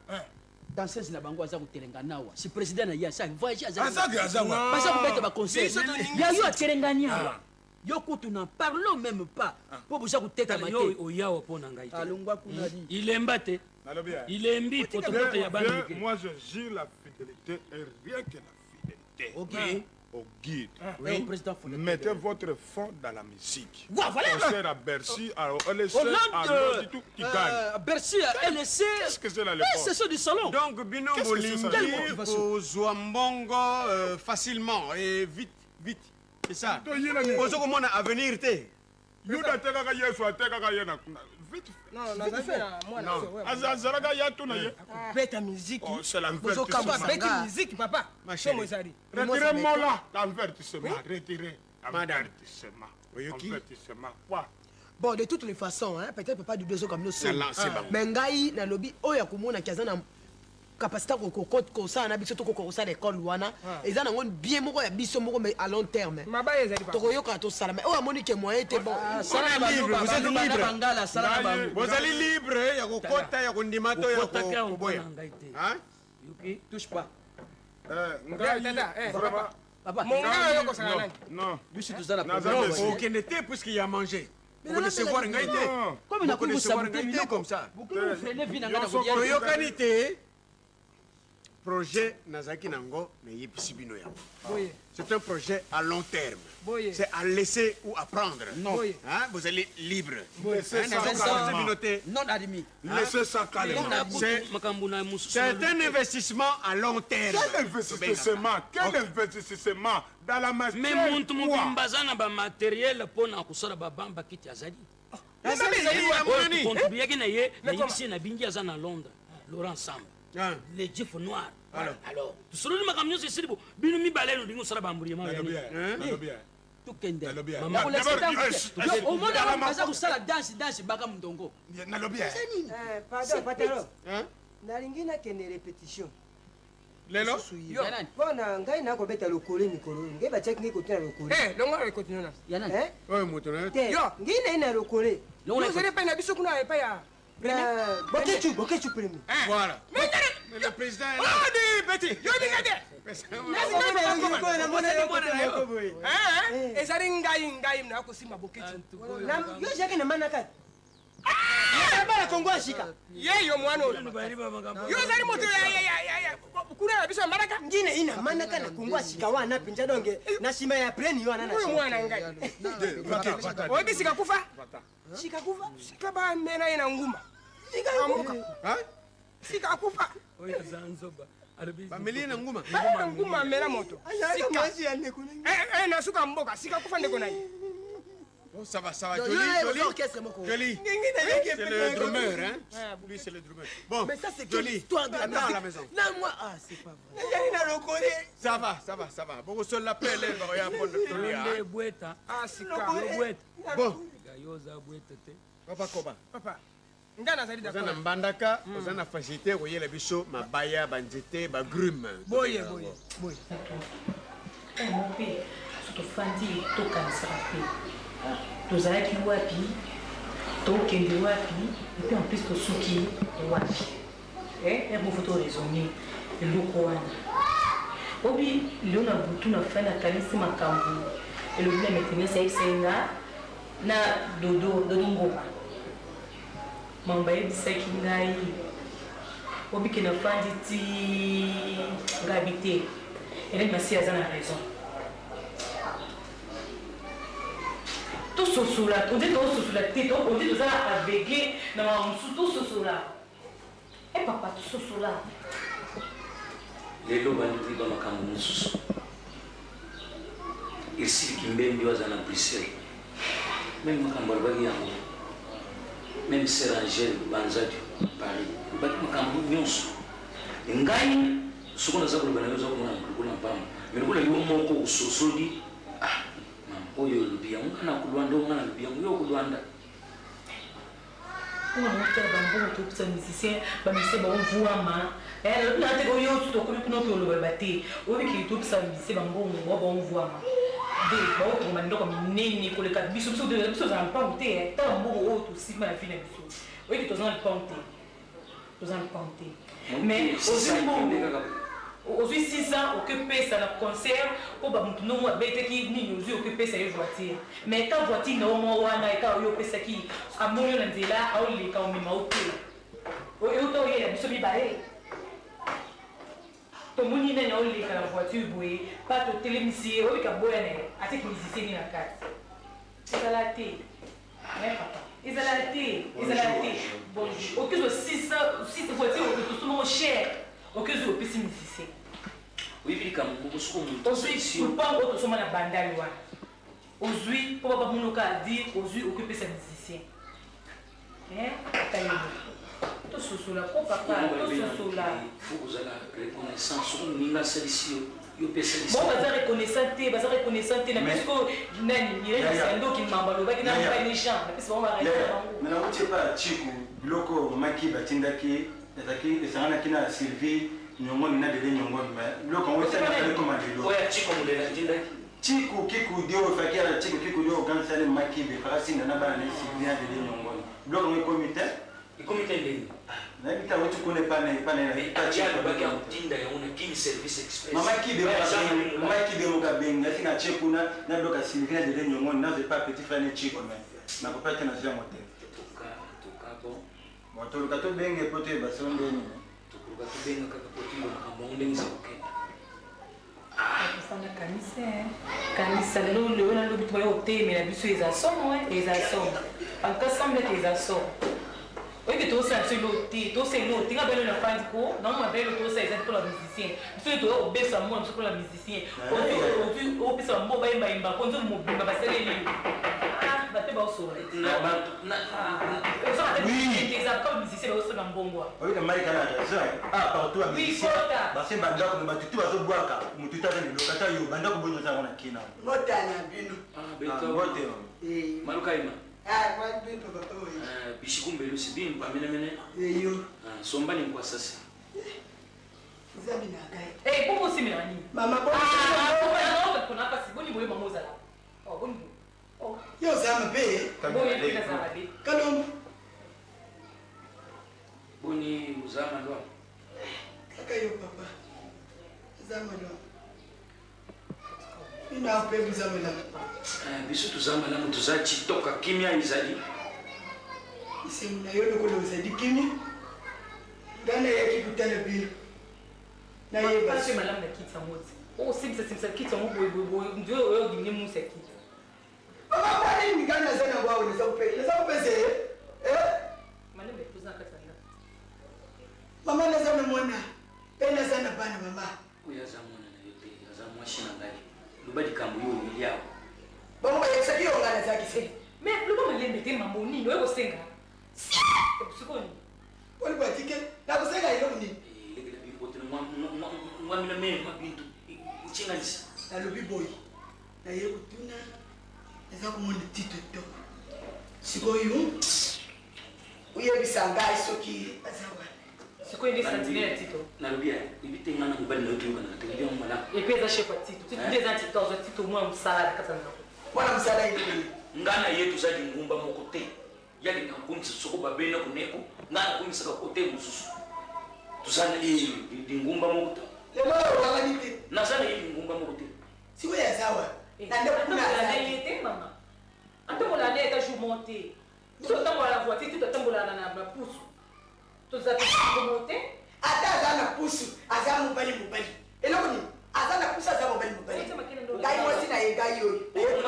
Danseuse na bango aza kotelenga nawa, si président na ye asa voyage. Azaki, aza wa. Baza kobeta baconcert. Biso tolingi- Ya yo atelengani awa, yo kutu na parlons même pas mpo boza kotekama yo te. oyawa mpo na ngai te. Alongwa kuna di. Ilemba te. Nalobi, eh. Ilembi potopoto ya bana Viens, mike. moi je jure la fidélité et rien que la fidélité. Ok. Au guide. Oui. Au président Fondateur. Mettez votre fond dans la musique. Ouais, voilà. Concert à Bercy, à LSC, Hollande, à Londres, tout, tu gagnes. Bercy, LSC. Qu'est-ce que c'est la Eh, c'est ceux du salon. Donc bino Qu'est-ce que c'est ça? Quelle bolingi motivation? kozwa mbongo facilement et vite vite, c'est ça? Toyela nini? Ozo komona avenir te. Yuda atekaka Yesu, atekaka ye na vite. Non, nazali na mwana. Azalaka ye atuna ye. Beta musique. Oh, c'est Bozokamba. l'invertissement. Beti musique papa. Ma chérie. Somo ezali. Retirez-moi là, l'invertissement. Retirez. Madame. Avertissement. Oyoki? Avertissement. Quoi? Bon, de toutes les façons, hein, peut-être papa Dudu ezoka bino Na lancer bango. mais ngai nalobi oyo akomonaki aza na capacité kosala na biso to kosala ekole wana, eza nango bien moko ya biso moko, mais à long terme Mabaya ezali papa. tokoyokaka tosala. Mais oyo amoni ke moyen te, bon. Sala na libre, baluba, vous êtes baluba na libre. bangala, sala na bango. Bozali libre ya kokota, ya kondima to ya Okotaka awa mpo koboya. na ngai te. Hein? Yoki? Touche pas. Ngai, Tata, eh, vraiment. Papa, Monga oyo kosala Non, nani? non. biso toza na Naza problème. desi. Okende te puisque ya manger. Mais nalambela Okodecevoir ngai te. Non. Comme nakoki Okodecevoir kosabote ngai te biloko. comme ça. Bokoki kofrene vi na ngai na Yo soko- kolia. Toyokani te. Projet nazalaki nango, nayebisi bino yango. Boye. C'est un projet à long terme. Boye. C'est à laisser ou à prendre. Non. Boye. Hein, vous allez libre. Laissez Hein, ça naza calmement. bino te. Non admis. Laissez ça calmement. Na kutu C'est- makambo na mosusu. C'est un investissement à long terme. Quel investissement? Quel investissement? Dans la matière Me muntu quoi? mobimba aza na bamatériel mpo na kosala babamba kiti azali. Contribuaki na ye, nayebisi ye nabingi aza na Londres, Laurent Samba, le Jeff noir. Alors tosololi makambo nyonso esili bo bino mibale nolingi osala baembrouillement. Tokende omona baza kosala danse danse baka mondongo. Nalobi. Pardon, patron, nalingi nakende répétition. Lelo? Mpo na ngai nakobeta lokole mikolo oyo ngai batiaki ngai kote na lokole. Longola ekoti nona. Oyo moto na yo. Te, ngai naye na lokole. Ozali epai na biso kuna epai ya Bokechu, Bokechu premier. Voilà. Mais le président est là. Oh, di petit yo binga te. Ezali ngai ngai nakosimba Bokechu. Yo jake na manaka bana Kongo ya sika. Ye yo mwana oyo, yo ozali moto kuna na biso ya Mbalaka. Ngine ina manaka na Kongo ya sika wana mpenza, donge na nsima ya pleni wana. Oyo mwana ngai, oyebi sika kufa. Sika kufa. Sika bamena ye na nguma. Amuka sika akufa. Bameli ye na nguma. Na nguma amela moto na suka mboka sika kufa ndeko na ye. Bon, ça va, ça va. Joli, joli. Joli. C'est le drummer, hein. Lui, c'est le drummer. Bon, Mais ça, c'est quelle joli. histoire de la Attends à la musique? maison. Non, moi, ah, c'est pas vrai. Ça va, ça va, ça va. Bon, on l'appelle, il va prendre le Bweta. Ah, sika. Bon. Yo oza bweta te. Papa Koba. Papa, ngai nazali. Oza na Mbandaka, oza na facilité koyela biso mabaya, banzete, bagrume. Boye, boye, boye. Mo mpe so tofandi, tokanisaka mpe tozalaki wapi, tokende wapi, et puis en plus tosuki wapi. Ere mofo toraisonne eloko wana obi leo na butu na fai nakanisi makambo elobi na maîtresse ayebisaki nga na Dodo, Dodo Ngoma. Mambo ayebisaki ngai obike nafandi ti ngabi te. Eleni Masi aza na raison. Tososola onde tososola te, onde toza aveugle na makambo mosusu. Tososola e papa, tososola. Lelo bandiki bamakambo mosusu esiliki mbembi oyo aza na Bruxelles, même makambo alobaki yango, même sœur Angèle Banzadi Paris alobaki makambo nyonso. Ngai soko naza koloba na yo, oza komona lokola mpamba, mais lokola yo moko ososoli, ah mama, oyo olobi yango nga na kolwanda, oyo nga nalobi yango yo kolwanda. Mpona motala bambongo topesa musicien, bamusicien baovwama nalobi na te. Oyo tokomi kuna oke oloba te, oyebiki topesa bamusicien bambongo bao baovwama nde baotonga bandako minene koleka biso. Biso biso ozala lupango te. Tala mbongo oyo tosima na vie na biso, oyeki toza na lupango te, toza na lupango te. Mais ozwi mbongo, ozwi 600, okepesa na concert mpo bamutu ndongo abetaki nini, ozwi okepesa ye voiture. Mais ka voiture na yo mwa wana eka oyo opesaki, amoni yo na nzela aoleka omema o te, oyo to oyela biso mibale tomoni nani aoleka na voiture boye pa totelemisi ye, oyebika boya na ye atiki musicien nini na kati. Ezala te, mais papa, ezala te, ezala te. Bonjour, okezwa 6 voiture tosomongo cher, okezwa opesi musicien. Oyebi likambo moko, soko moto Ozwi lupango oyo tosomba na Bandali wana, ozwi mpo babamonoka adire, ozwi okopesa musicien. Ata yo tososola ko papa, tososola. Faut kozala reconnaissant. Soko moninga asalisi yo, yo mpe asalisi. Bon, baza reconnaissant te, baza reconnaissant te. Na biso nani Mirene Sandoki Mamba alobaki na mobali Jean, napesi bango baraison bango. Me nauti epai ya Chiku, biloko oyo mamaki batindaki ezalaki esanganaki na Sylvie Nyongoni na Dede Nyongoni, mais biloko yango esalaki koma lelo. Oyo ya Chiko Molela atindaki. Chiku Kikudi oyo efaki ya Chiku Kikudi oyo okanisani makibe efaka sinda na bana na Sylvie na Dede Nyongoni, biloko yango ekomi te. Ekomi te ndenge? Nayebi te, awuti kuna epai na epai na ye alobaki akotinda yango na Kin Service Express. Mama Kibe, mama Kibe moko abengi asi na tie kuna na biloko ya Sylvie na Dede Nyongoni, nazo epai petit frère ne Chiko, mais nakopa te, nazwi yango te. Bon, toluka tobenge po toyeba so ndeni. Tokoluka tobenga kaka po toyeba makambo yango ndenge eza kokenda. Kofanda kanisa kanisa lelo lelo nalobi toya kotelemela biso, eza somo, eza somo en tout cas, semble que eza somo. Oyebi tosala biso elo te, tosala elo te. Nga belo nafandi ko naomona belo tosala eza mpona musicien. Biso toya kobesa mona biso mpona musicien, opesa bambo bayembayemba ko nzoto mobimba basaleli bato baosola. Na bantu na oyi na mike na raison ah partout ya musicien base bandako me bato tu bazobwaka motu te aza na eloko ata yo bandako boni oza yango na kina mota na bino mbote malukaima bishikumbelu sibimpa menemene eyo somba ni nkwasasi nzambe na ngai Eh, bongo osimela nini? Mama, bongo- Ah, kuna pasi boni boye mama ozala. Oh, boni boye. Oh. yo oza mabe Boye mpe naza mabe. kalombo boni ozama lwa kaka yo papa oza malamu bino awa mpe boza malamu biso toza malamu toza citoka kimia ezali esengo na yo lokola ozali kimia ngai nayaki kotala bino nayeba Pasi malamu na kiti yango te. Osimisa simisa kiti yango boye boye boye ndio oyo dimine musa kiti. mama mpo nini ngai naza na wawe naza kopesa ye Malembe toza na kati ya ndako. mama naza na mwana mpe naza na bana mama oyo aza mwana na yo te aza mwasi na ngai loba likambo yo oleli awa bango bayebisaki yo ngai nazalaki se Mais loba malembe te mambo nini oyo kosenga. Sikoyo nini? poni batike nakosenga eloko nini elekela bimpote mwamina mema bintu ncinganisa nalobi boye naye kotuna naza komona tito toko sikoyo oyebisa ngai soki aza wana Sikoyo nde sentinelle ya Tito. nalobi ya oyebi te ngai na mobali na yo toyokanaka te oyebi yango malamu Et puis eza chef ya Tito. Tito nde eza Tito, azwa Tito mwana mosala na kati ya ndako. mwana mosala eloko nini ngai na ye toza lingumba moko te yalinga kokomisa soko babena koneko ngai nakomisaka kote mosusu toza na ye lingumba moko te lelo oyo owangani te naza na ye lingumba moko te sikoyo aza wana na ndako kuna Atambola na aza ye te mama. Atambola na ye ata jour moko te. Biso totambola na voiture, Tito atambola na na pusu. Toza pe jour moko te. ata aza na pusu aza mobali mobali eloko nini aza na pusu aza mobali mobali ngai mwasi na ye ngai oyo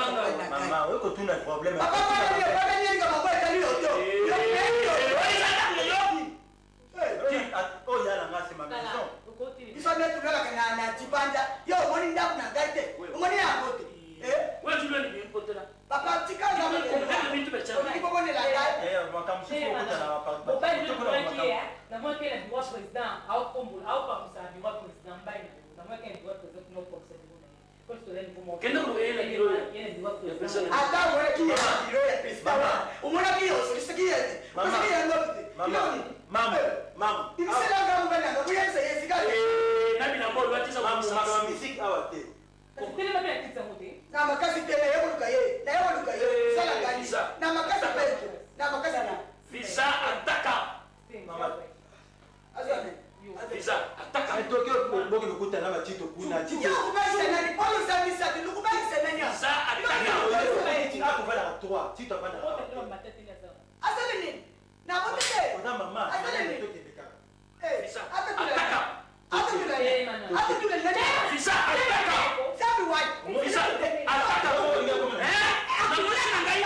mama oyo kotuna problème papa papa etali yo to oyo yala nga c'est ma maison biso nde tolalaka na tibanda yo omoni ndako na ngai te omoni yango te papa tika olingi kobonela ngai makambo mosusu okutana Mobali nde tomonaki ye, namonaki ye na bureau ya président, aokombola, aopangusa na bureau ya président, mobali na yo. Namonaki ye na bureau ya président, kuna opangusa bureau na ye. Comme si tozali niveau moko. Kende koloba ye na bureau Ye na bureau ya président. ata omonaki ye na biro ya président wana omonaki ye osolisaki ye te osaki ye yango te mama mama ibiselanga mobali yanga boyebisa ye esika na bilamba olwatisa makambo misike awa te Telema mpe na kiti yango te. na makasi te naye koluka ye naye koluka ye sala ngani na makasi mpe na makasi visa ataka visa ataka toki boki lokutana na batito kuna yo okubalisa nani polo osambisa te lokubalisa nani akovandaka 3 tito avandaka asali nini nakote te asali nini Visa ataka visa ataka na mwasi na ngai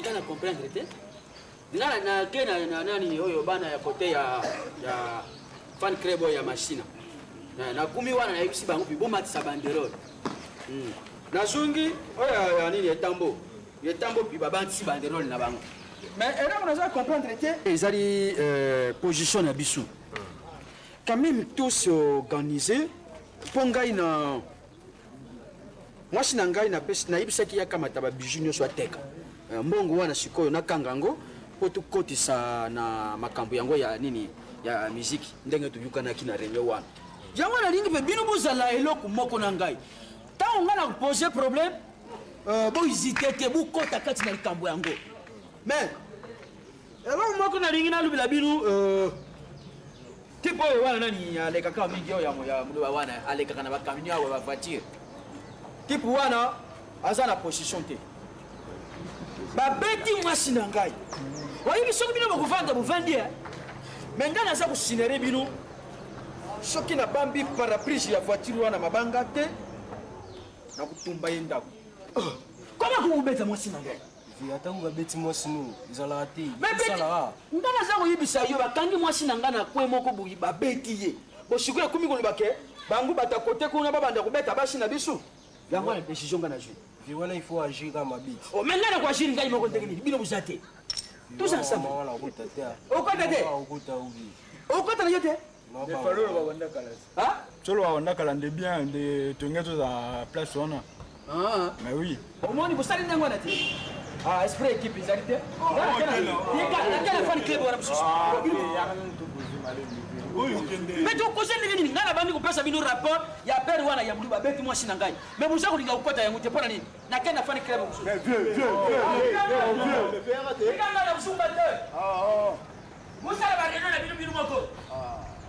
Nga na comprendre te nga nake na nani oyo bana ya kote ya ya fan club oyo ya machine nakumi wana nayebisi bango mpi bomatisa banderole nazongi oyo ya nini etambo etambo mpi babantisi banderole na bango mais eloko naza comprendre te ezali position na biso quand même tous organiser mpo ngai na mwasi na ngai nayebisaki ye akamata babiju nyonso ateka mbongo wana sikoyo nakanga yango mpo tokotisa na makambo yango ya nini ya miziki ndenge toyukanaki na réunion wana yango nalingi mpe bino bozala eloko moko na ngai ntango ngai nakopose problème bohésite te bokɔta kati na likambo yango mais eloko moko nalingi nalobela bino Type oyo wana nani alekaka mingi oyo ya muluba wana alekaka na bacamion awa bavoiture. Type wana aza na position te. Babeti mwasi na ngai. Oyebi soki bino bokovanda bovandi eh? Me ngai naza kosinere bino soki nabambi paraprise ya voiture wana mabanga te nakotumba ye ndako. Oh, koma kokobeta mwasi na ngai? Atango babeti mwasi no ezalaka te. Nga naza koyebisa yo bakangi mwasi na ngai na kwe moko boye babeti ye bosikoyo ekomi koloba ke bango bata kote kuna babanda kobeta basi na biso yango wana décision ngai nazwi. Vie wana il faut agir kaka mabe. Oh, mais ngai nakoagir ngai moko ndenge nini bino boza te tous ensemble. Okota te. Okota na yo te. Solo wanda kala nde bien nde tonge toza place wana. Ah. Mais oui. Omoni bosali ndenge wana te. Ah, esprit équipe ezali te. Nakela fan club wana mosusu. Mais tokosa ndenge nini? Ngai nabandi kopesa bino rapport ya pere wana ya moluba abeti mwasi na ngai. Mais boza kolinga kokota yango te mpo na nini? Nakende na fan club mosusu. Vieux, vieux, vieux, vieux. Tika ngai na kosunga te. Bosala ba réunion na bino bino moko.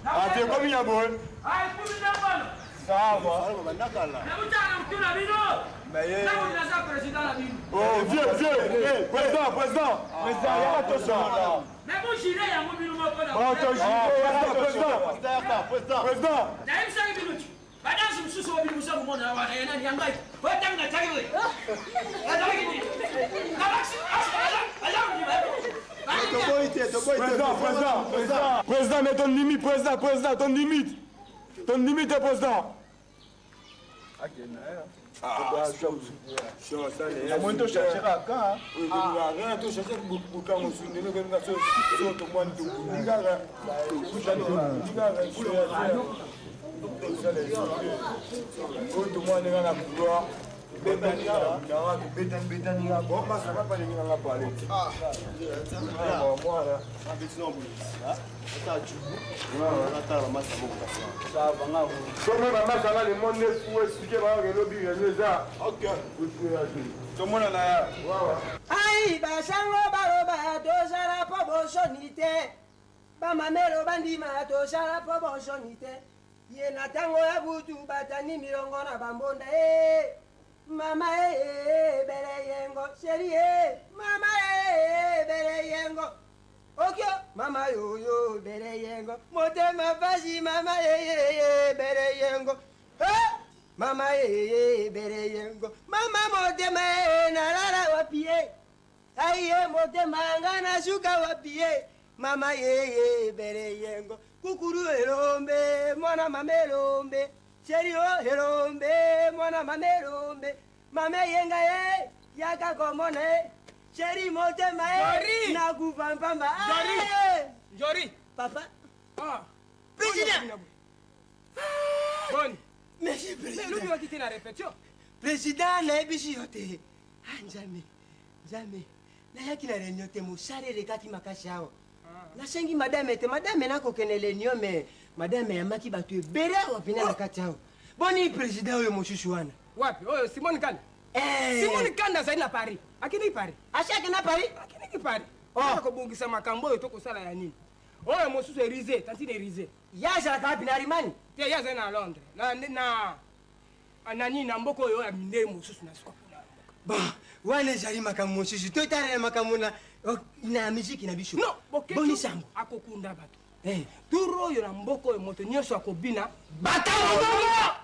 Ah, tu es comme ya boye. Ah, ekomi na bana. Ça va. Nakutana na mutu na bino. Ntango naza président na bino. Oh, vieux, vieux, eh, président, président, président, yaka tosolola. Mais bojire yango bino moko na. Bon, tojire, président, président, président. Nayebisaki bino ti. Badansi mosusu oyo bino boza komona wana ya nani ya ngai. Oyo ntango nataki oyo. Nazalaki nini? Nabakisi aza kondima. Président, président, président, président, mais ton limite, président, président, ton limite. Ton limite, président. Namoni tochange kaka tochange buka mosusu ndenge okolinga so tomwani tokundi kaka oyo tomwani kaka na couloir tobetani kaka tobetani betani kaka bon masaka palingi nanga pale mwana soki bamasanga le monde est fou explike bango elobi réunion eza tomonana ya ai basango baloba tozala mpo bosoni te bamamelo bandima tozala mpo bosoni te ye na ntango ya butu batani milongo na bambonda e mama e bele yengo sheri e mama e bele yengo okio mama yoyo bele yengo motema pasi mama yeyeye bele yengo eh! mama yeye bele yengo mama motema ye nalala wapi ye aiye motema nga nasuka wapi ye mama yeye bele yengo kukuru elombe mwana mama elombe sheri o elombe mwana mama elombe mama eyenga ye yaka komona ye sheri motema ye nakufa mpamba Njori. Papa. Ah. Président. Boni. Merci président. Lobi wakiti na répétition. Président nayebisi yo te. Ah Nzambe. Nzambe. Nayaki na réunion te mosala elekaki makasi awa. Nasengi madame ete madame nakokende réunion mais madame ayambaki bato ebele awa mpena na kati awa. Boni président oyo mosusu wana. Wapi? Oyo Simone Kanda. Eh. Simone Kanda azali na Paris. Akendeki Paris. Asi akenda Paris? Akendeki Paris. Oh. Kobongisa makambo oyo tokosala ya nini? Oyo mosusu Erise, tantine Erise. Ye azalaka wapi na Allemagne? Te, ye azali na Londres. Na na na nini na mboka oyo ya mindele mosusu na suka. Bon, wana ezali makambo mosusu totalela makambo na na miziki na biso. Non, Boketshu Boni sango. akokunda bato. Eh. Tour oyo na mboka oyo moto nyonso akobina Bata mondongo!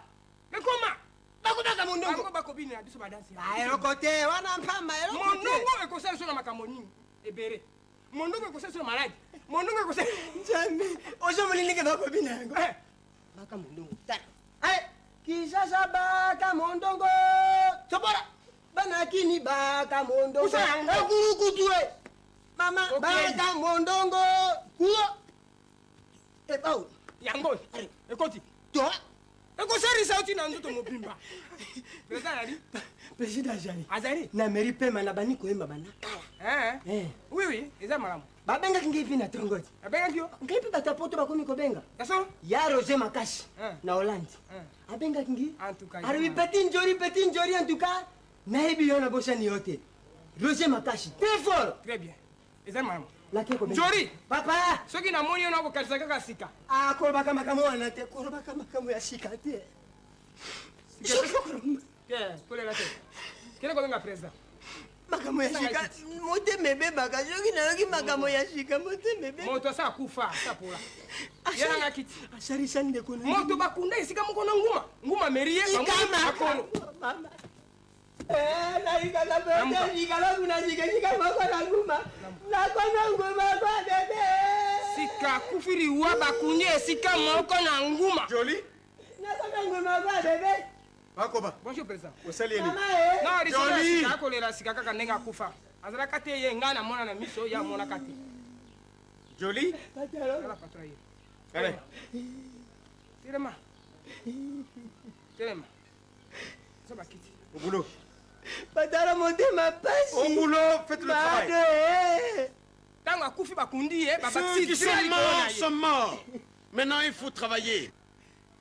Ekoma! Bakobaka mondongo. Bango bakobina na biso badansi. Ah, eloko te, wana mpamba eloko te. Mondongo ekosala biso na makambo nini? Ebele. Mondongo ekosala biso na maladi. Mondongo ekosala Nzambe, ozomoni ndenge bakobina yango. Baka mondongo. Tala. Allez, Kinshasa baka mondongo. Tobola. Bana kini baka mondongo. Kusa yango. Ekurukutu e. Mama Okay. baka mondongo. Kuo. E bau. Yango ekoti. To. Ekosalisa yo ntina nzoto mobimba. Président azali? Président azali. Azali? Na meri pema na bani koyemba bana kala. Eh. Eh. Oui oui, eza malamu. Babengaki ngai mpe na ntongo ti. Babengaki yo? Ngai mpe bato ya poto bakomi kobenga. Yaso? Ya Roger Makasi Eh. na Hollande. Eh. Abengaki ngai. En tout cas. Alobi petit njori petit njori en tout cas nayebi yo nabosani yo te. Roger Makasi très fort. Très bien. Eza malamu. Jori. Papa. Soki namoni yo nakokanisa kaka sika. Ah, kolobaka makambo wana te, kolobaka makambo ya sika te. Kolela te. Kende kobenga président. Makambo ya sika, motema ebebaka soki nayoki makambo ya sika, motema ebebaka. Moto asa akufa, asa pola. Ye nanga kiti. Asalisa ndeko na Moto bakunda esika moko na nguma. Nguma meri ye Ikama. bakono. Mama. Eh, nalikaka mpe likala kuna sikesika moko na nguma. Nakona nguma kwa bebe. Sika akufi liwa bakundi esika moko na nguma. Joli. Nakona nguma kwa bebe. Bakoba. Bonjour président. Osali eli. Mama, eh. Non, lisolo ya Joli. sika akolela sika kaka ndenge akufa. Azalaka te ye ngai namona na miso ye amonaka te. Joli. Tala patron ye. Allez. Telema. Telema. Zo bakiti. Au boulot. Batala motema pasi. Au boulot, faites le travail. Bado, eh. Ntango akufi bakundi ye Ceux babakisi qui sont drap likolo na morts ye. sont morts. Maintenant, il faut travailler.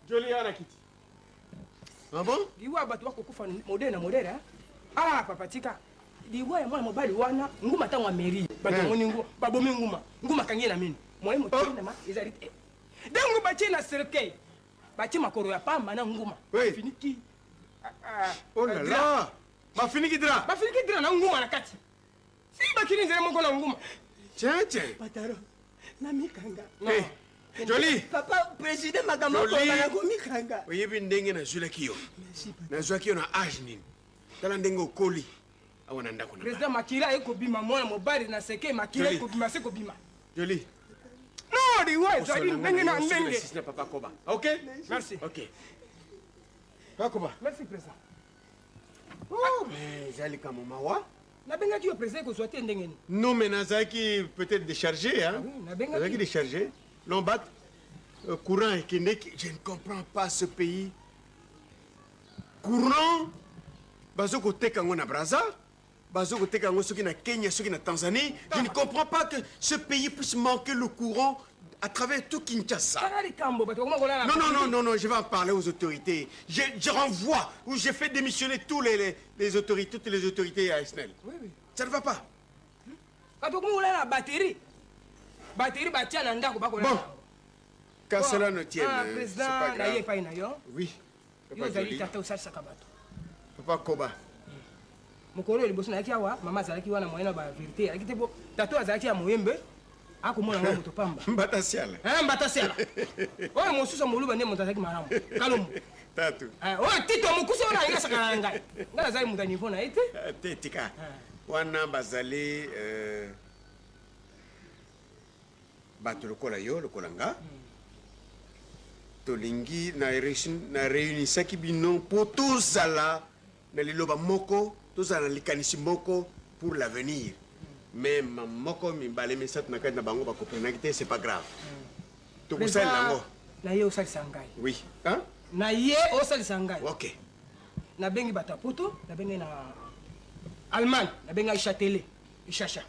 Joli Anakiti. Ah bon? Liwa bato bakokufa modele na modele. ah. Ah papa tika. Liwa ya mwana mobali wana nguma ntango ameri. Bato bamoni nguma babomi nguma. Nguma akangi ye na mino. Moye motelema ezali te. Ntango batie na cercueil. Batie makolo ya pamba na nguma. Bafiniki. Oh là là. Bafiniki drap. Bafiniki drap na nguma na kati. Si bakili nzela moko na nguma. Tiens, tiens. Pataro, namikanga. Eh, Joli. Papa, président makambo Joli. akoloba nakomikanga. oyebi ndenge nazwelaki yo nazwaki yo na age nini tala ndenge okoli awa na ndako na Président makila ekobima mwana mobali na cercueil makila Joli. ekobima se kobima. Joli. Non, liwa ezali ndenge na ndenge. na papa koba ok Merci. Ok papa koba. Merci président. Oh, mais eza likambo mawa. Nabengaki yo président ekozwa te ndenge nini? Non, mais nazalaki peut-être déchargé, hein. Nabengaki. Nazalaki déchargé lombat courant ekendeki. Je ne comprends pas ce pays. Courant bazo koteka yango na Braza, bazo koteka yango soki na Kenya, soki na Tanzanie. Je ne comprends pas que ce pays puisse manquer le courant à travers tout Kinshasa. Tala likambo bato bakoma kolala. Non, non, non, non, non, je vais en parler aux autorités. Je renvoie ou je fais démissionner tous les autorités, toutes les autorités à SNEL. Oui. Ça ne va pas. Bato bakoma kolala na batterie. Batterie batia na ndako bakolala. Bon. Qu'à cela ne tienne, Ah, hein, c'est président pas na ye grave. epai na yo. Oui. Yo Papa ozali Joli. tata osalisaka bato. Papa Koba. Mokolo oyo liboso nayaki awa mama azalaki wana moyen na ba vérité azalaki te po tata oyo azalaki ya moyembe akomona ngai moto pamba. Mbata siala. Eh, mbata siala. Oyo mosusu ya moluba nde moto azalaki malamu. Kalombo. Tatu. Eh, oyo Tito mokuse oyo alingi asakana na ngai. Ngai nazali moto ya niveau na ye te. Te tika. Wana bazali bato lokola yo, lokola nga. Tolingi na réunisaki bino mpo tozala na liloba moko, tozala na likanisi moko pour l'avenir. Mais moko, mibale, misato na kati na bango bakomprenaki te, c'est pas grave. Tokosalela yango. Na ye osalisa ngai. Oui. Hein? Na ye osalisa ngai. Ok. Nabengi bato ya poto, nabengi na Allemagne, nabengi ngai Châtelet Ishasha,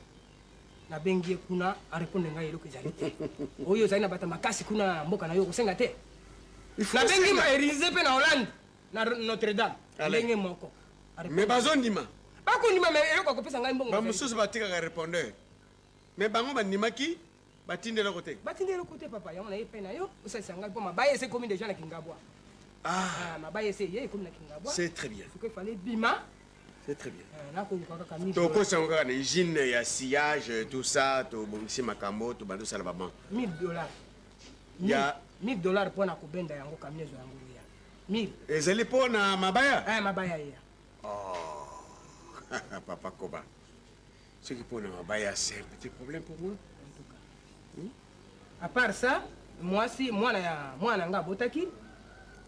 nabengi ye kuna arépondre ngai eloko ezali te. Oyo ozali na bato ya makasi kuna na mboka na yo kosenga te. Nabengi kosenga. Maerize mpe na Hollande na Notre Dame. Allez. Ndenge moko. Mais bazondima. Bakondima me eloko akopesa ngai mbongo ezali te. Bamosusu batikaka répondeur, mais bango bandimaki batindi eloko te. Batindi eloko te papa. Yango na ye mpe na yo osalisa ngai mpo mabaya ese ekomi déjà na Kingabwa. Ah. Ah, mabaya ese ye ekomi na Kingabwa. C'est très bien. Soki efale bima. C'est très bien. Nakoluka kaka 1000. Tokosa yango kaka na usine ya sillage, tout ça, tobongisi makambo, tobandi osala baban. 1000 dollars. Ya 1000 dollars mpo na kobenda yango camion ezwa yango ya 1000. Ezali mpo na mabaya? Eh, mabaya ya. Oh. Papa Koba, soki mpo na mabaya, c'est un petit problème pour moi. À part ça, mwasi mwana ya mwana na nga abotaki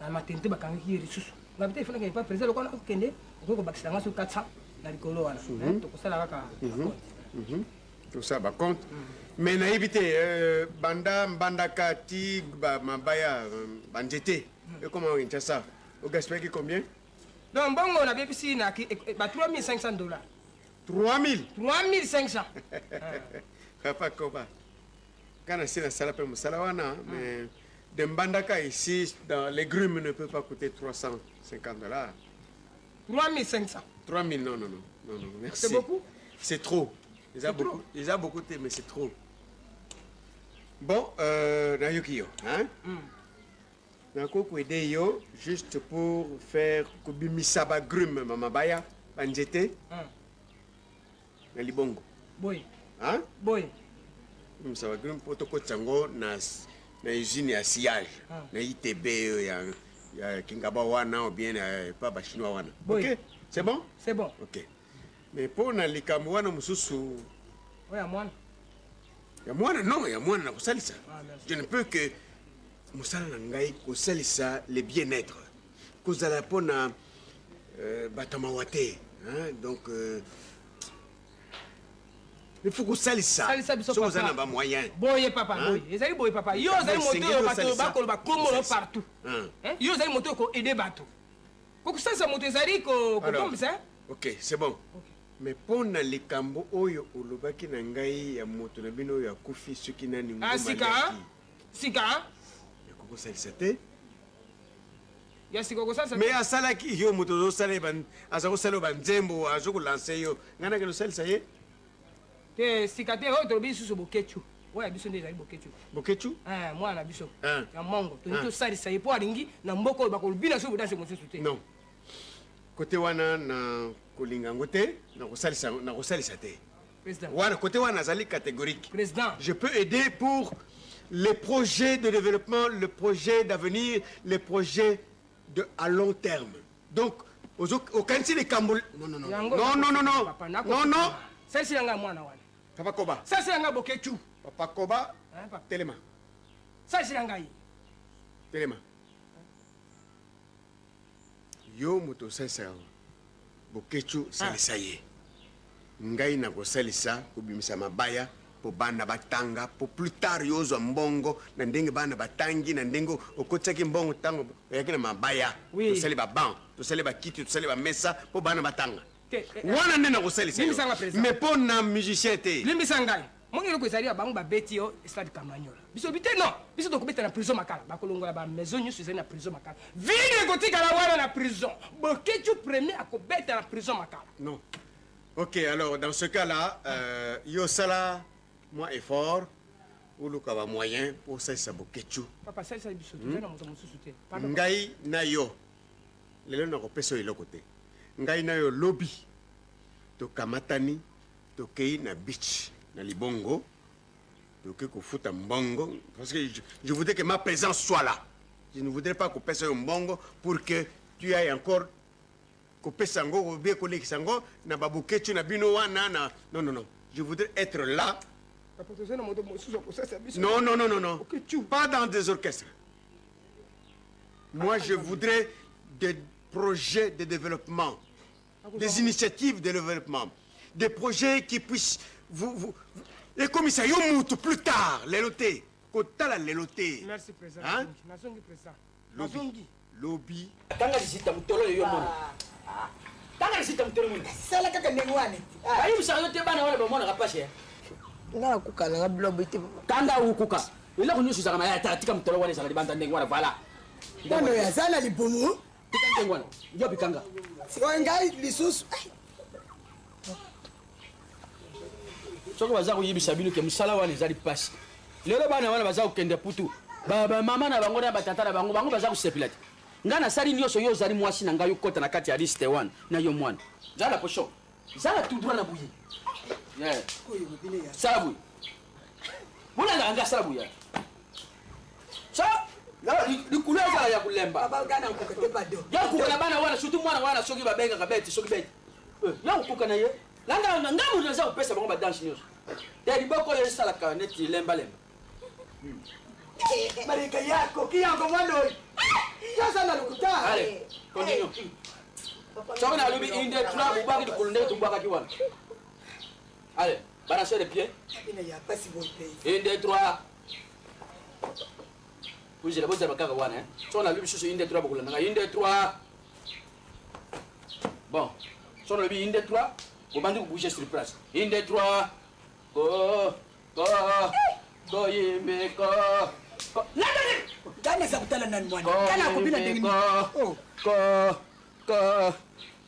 na maternité, bakangaki ye lisusu. Ngabi te efanaki pa président lokola okende okoki kobakisela nga so 400 na likolo wana. Tokosala kaka. Tosala bacompte, mais nayebi te banda Mbandaka ti mabaya, banzete ekoma Kinshasa, ogaspillaki combien? Donc mbongo nabebisi na ba 3500 dollars. 3000? 3500. Papa Koba, kana si nasala mpe mosala wana, mais de Mbandaka ici dans les grumes ne peut pas coûter 350 dollars. 3500. 3000, non, non, non, non, non, merci. C'est beaucoup. C'est trop. Eza beaucoup, eza beaucoup te, mais c'est trop. Bon, euh, nayoki yo, hein? Nakoki koede yo juste pour faire kobimisa bagrume ma mabaya banzete na libongo. Boye. Hein? Boye. Kobimisa bagrume mpo tokotisa yango na, na usine ya sillage Ah. na ITB oyo ya, ya Kingaba wana ou bien na pa bachinois wana. Boye. Ok? C'est bon? C'est bon. Ok. Mais mpo na likambo wana mosusu Oyo ya mwana. ya mwana non ya mwana na kosalisa Ah, merci. je ne peux que mosala na ngai kosalisa le bien-être kozala mpo na euh, bato ya mawa te hein? donc euh, il faut kosalisa Salisa biso soki oza papa. na bamoyen Boye papa, Hein? boye. Ezali boye papa. Yo ozali moto Esengeli oyo bato osalisa. bakoloba kombo na yo Osalisa. partout. Hein. Hein? Yo ozali moto oyo koaide bato. Kokosalisa moto ezali ko- Alors, kokombisa. hein? ok c'est bon mais mpo na likambo oyo olobaki na ngai ya moto na bino oyo akufi soki nani Ah, nguma sika, hein? Sika, hein? kosalisa te Ya sika okosalisa. me asalaki yo moto ozosala ye ban- aza kosala yo banzembo aza kolanse yo ngai nakende osalisa ye Te sika te oyo tolobi lisusu bokechu. Oyo ya biso nde ezali bokechu. Bokechu? Eh, mwana na biso. Hein. Ya mongo. Tolingi Hein. tosalisa ye mpo alingi na mboka oyo bakolobina soki bodanse mosusu te. Non. Kote wana na kolinga yango te nakosalisa nakosalisa te Président. wana kote wana azali catégorique Président. je peux aider pour les projets de développement le projet d'avenir les projets de à long terme donc ozo- okanisi likambo non non non Yango- non non non non Papa, nako- non non Salisi yanga mwana wana. Papa Koba. Salisi yanga bokechu. Papa Koba. Hein, papa. Telema. Salisi yanga ye. Telema. Yo moto osalisaka bokecu salisa ye ngai nakosalisa kobimisa mabaya mpo bana batanga mpo plus tard yo ozwa mbongo na ndenge bana batangi na ndenge okotisaki mbongo ntango oyaki na mabaya Oui. tosali baban tosali bakiti tosali bamesa mpo bana batanga Te, eh, eh. wana nde nakosalisa yo Limbisa nga, président. mais mpo na musicien te limbisa ngai moni eloko ezali ya bango babeti yo stade kamanyola biso bi te non biso tokobeta na prison makala bakolongola bamaison nyonso ezali na prison makala vide ekotikala wana na prison bokecu premier akobeta na prison makala Non. Ok, alors dans ce cas-là, euh, yo sala moi effort oluka ba moyen pour osalisa bokecu. papa salisa biso toza na moto mosusu te Pardon. Ngai na yo lelo nakopesa yo eloko te. Ngai na yo lobi tokamatani tokei na beach na libongo toke kofuta mbongo parce que je, je voudrais que ma présence soit là. Je ne voudrais pas kopesa yo mbongo pour que tu ailles encore kopesa yango obie kolekisa yango na babokecu na bino wana na non non non je voudrais être là papa toza na moto mosusu akosalisa biso non non non non non pas dans des orchestres moi je voudrais des projets de développement des initiatives de développement des projets qui puissent vous, vous, vous ekomisa yo mutu plus tard lelo te kotala lelo te merci président Hein? nazongi président Lobi. nazongi lobi tanga lisita motolo yo mona tanga lisita motolo mona sala kaka ndenge wana bayebisaka yo te bana wana bamonaka pasi nga nakuka nanga biloko te kanda ukuka eloko nyonso ezalaka na ye ata tika motolo wana ezala libanda ndenge wana voilà mwana oyo aza na libumu tika ndenge wana yo bikanga sikoyo ngai lisusu soki baza koyebisa bino ke mosala wana ezali mpasi lelo bana wana baza kokende putu bamama na bango na batata na bango bango baza kosepela te ngai nasali nyonso yo ozali mwasi na ngai okɔta na kati ya liste wana na yo mwana zala pocho zala tout droit na buye Yeah. sala buye bolandaka ngai sala buye sa likulu ezala ya kolemba ya kokuka na bana wana surtout mwana wana soki babengaka bete soki bete Eh, ya kokuka na ye nanga nga moto naza kopesa bango badanse nyonso te liboko oyo esalaka neti lembalemba malika yako kiyango mwana oyo yoza na lokuta Allez, continue. soki nalobi une deux trois bobwaki likolo ndenge tobwakaki wana allez balance les pieds bino ya pasi boye mpe une deux trois bozela bozela kaka wana eh. soki nalobi lisusu une deux trois bokolanda ngai une deux trois bon soki nalobi une deux trois bobandi kobouge sur place une deux trois ko ko koyimbi ko ngai naza kotala nani mwana ngai nakobina ndenge nini ko ko ko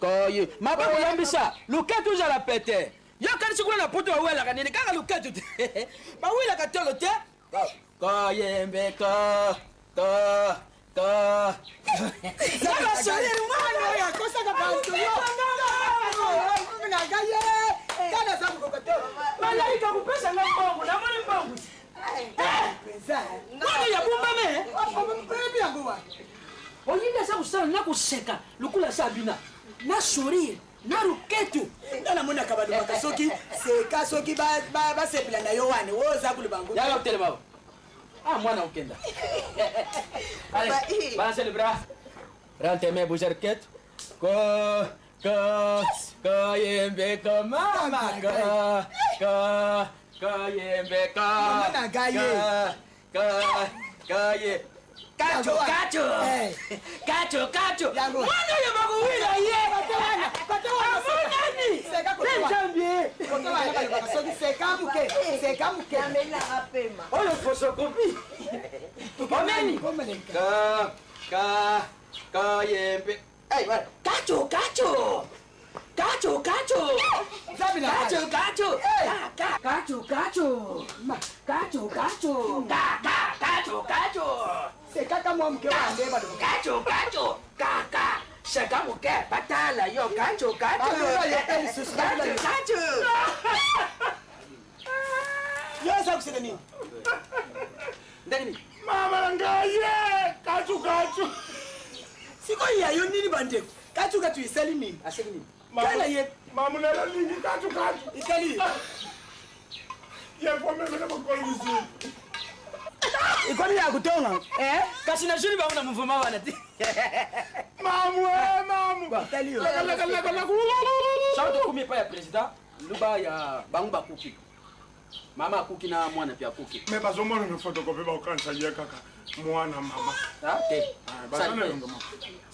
koyi maboko yambisa luketu ozala pete Yo kanisi kuna na poto bawelaka nini kaka loketo te. Bawelaka tolo te. Koyembe ko ko ko. Mwana oyo akosaka bato yo na ngai ye kana aza kokoka te. Malaika kopesa nga mbongo, namoni mbongo. Mwana ya bumbame. Oyebi yango wa. Oyindi aza kosala na koseka lokola aza abina na sourire na loketo. Nga namonaka balobaka soki seka soki basepela na yo wana oyo oza koloba yango. Yaka kotelema. Ah, mwana okenda. Allez, balancez le bras. Rentre main, bouger quête. Ko, ko, ko, yembe, ko, mama, ko, ko, ko, yembe, ko. Mama na ngai ye. Ko, ko, ye. Kacho, kacho. Kacho, kacho. Mwana oyo bakowela ye. Amonani. Nzambe. Soki seka moke, seka moke. Oyo photocopie. Omeni. Ka, ka, ka, yembe. Hey, voilà. Kacho, kacho. Kacho, kacho. Kacho, kacho. Ka, ka, kacho, kacho. Kacho, kacho. Ka, ka, kacho, kacho. Sekaka mwa moke wana nde baloba. Kacho, kacho. Ka, ka. Seka moke, batala yo, kacho, kacho. Balula yo pe lisusu, balula Kacho, yo. kacho. Yo oza koseka nini? Ndenge nini? Mama na ngai ye kachu kachu. Sikoyo ya yo nini bandeko? Kachu kachu esali nini? Aseki nini? Kala ye. Mamu lelo lingi kachu kachu. Esali. Ye fomeme na mokolo misusu. Ekomi ya kotonga. Eh? Kasi na juni bango na mouvement wana te. Mamu eh mamu. Etali yo. Laka laka laka laka. Soki tokomi epai ya président luba ya bango bakuki. Mama akuki na mwana mpe akuki. Me bazomona na photocopie bakokanisa ye kaka mwana mama. Ah, te. Baza na yongo mama.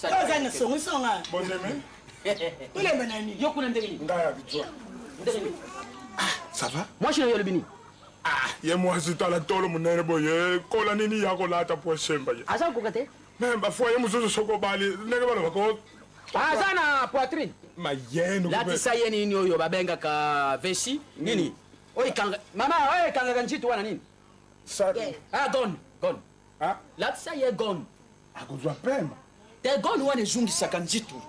Yo oza na songisonga. Bondeme. Tolemba na nini? Yo kuna ndenge nini? Ngai ya bijwa. Ndenge nini? Ça va? Mwasi na yo olobi nini? Ah, ye mwasi tala tolo monene boye kola nini ya kolata po esemba ye. Aza kokoka te? Me bafoye mosusu soki obali ndenge balobaka Aza na poitrine. mayeno. Latisa ye nini oyo babengaka vesi nini? Oyo ekanga mama oyo ekangaka nzito wana nini? Ah gon gon. Ah? Latisa ye gon. Akozwa pema. Te gon wana ezungisaka nzito.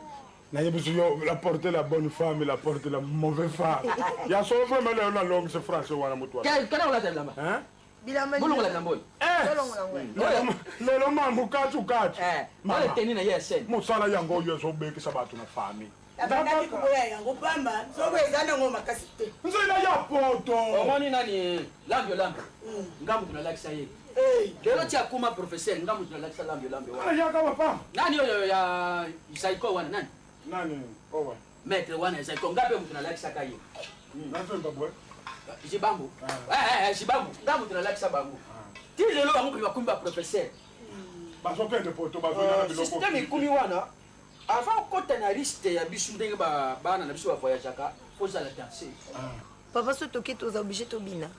Nayebi so yo la porte la bonne femme la porte la mauvaise femme. Ya solo vraiment lelo nalongisa français wana motu wana. Kana kolata bilamba? Hein? Bilamba Bolongola bilamba oyo. Tolongola ngo. Lelo mamu kachu kachu. Oyo teni na ye ya scène. Mosala yango oyo ezobekisa bato na famille. Abandaki koboya yango pamba soko eza nango makasi te. Nzela ya poto. Omoni nani lambio lambio. Nga mutu nalakisa ye. Lelo ti akoma professeur nga mutu nalakisa lambio lambio wana. Ayaka papa. Nani oyo ya Zaiko wana nani? Nani? Owe. Maître wana ya Zaiko nga mpe mutu nalakisaka ye. Nazemba bwe. Jibambu. Eh eh Jibambu. Nga mutu nalakisa bango. Ti lelo bango mpe bakomi ba professeur. Bazokende poto bazoya na biloko. Système ekomi wana avant okota na liste ya biso ndenge bana na biso bavoyageaka ozala danse. Papa so toke toza obligé tobina.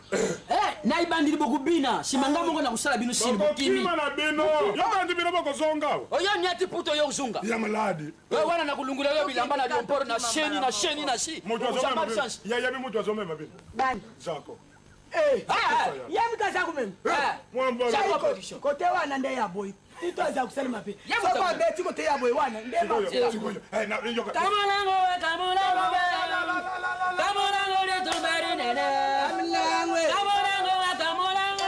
Na ebandeli bokobina nsima nga moko na kosala bino sini bokimi. Bokima na bino. Yokandi bino bokozonga. Oyo niati puto oyo ozonga. Ya maladi. Oyo wana na kolungola yo bilamba na liomporo na sheni na sheni na shi. Moto azomema bino. Ya yabi moto azomema bino. Bani. Zako. Ye moto aza komema. Kote wana nde ya boye. Tito aza kosalema mpe. Soko abeti kote ya boye wana nde Kamulango kamulango kamulango letombari nene. Kamulango kamulango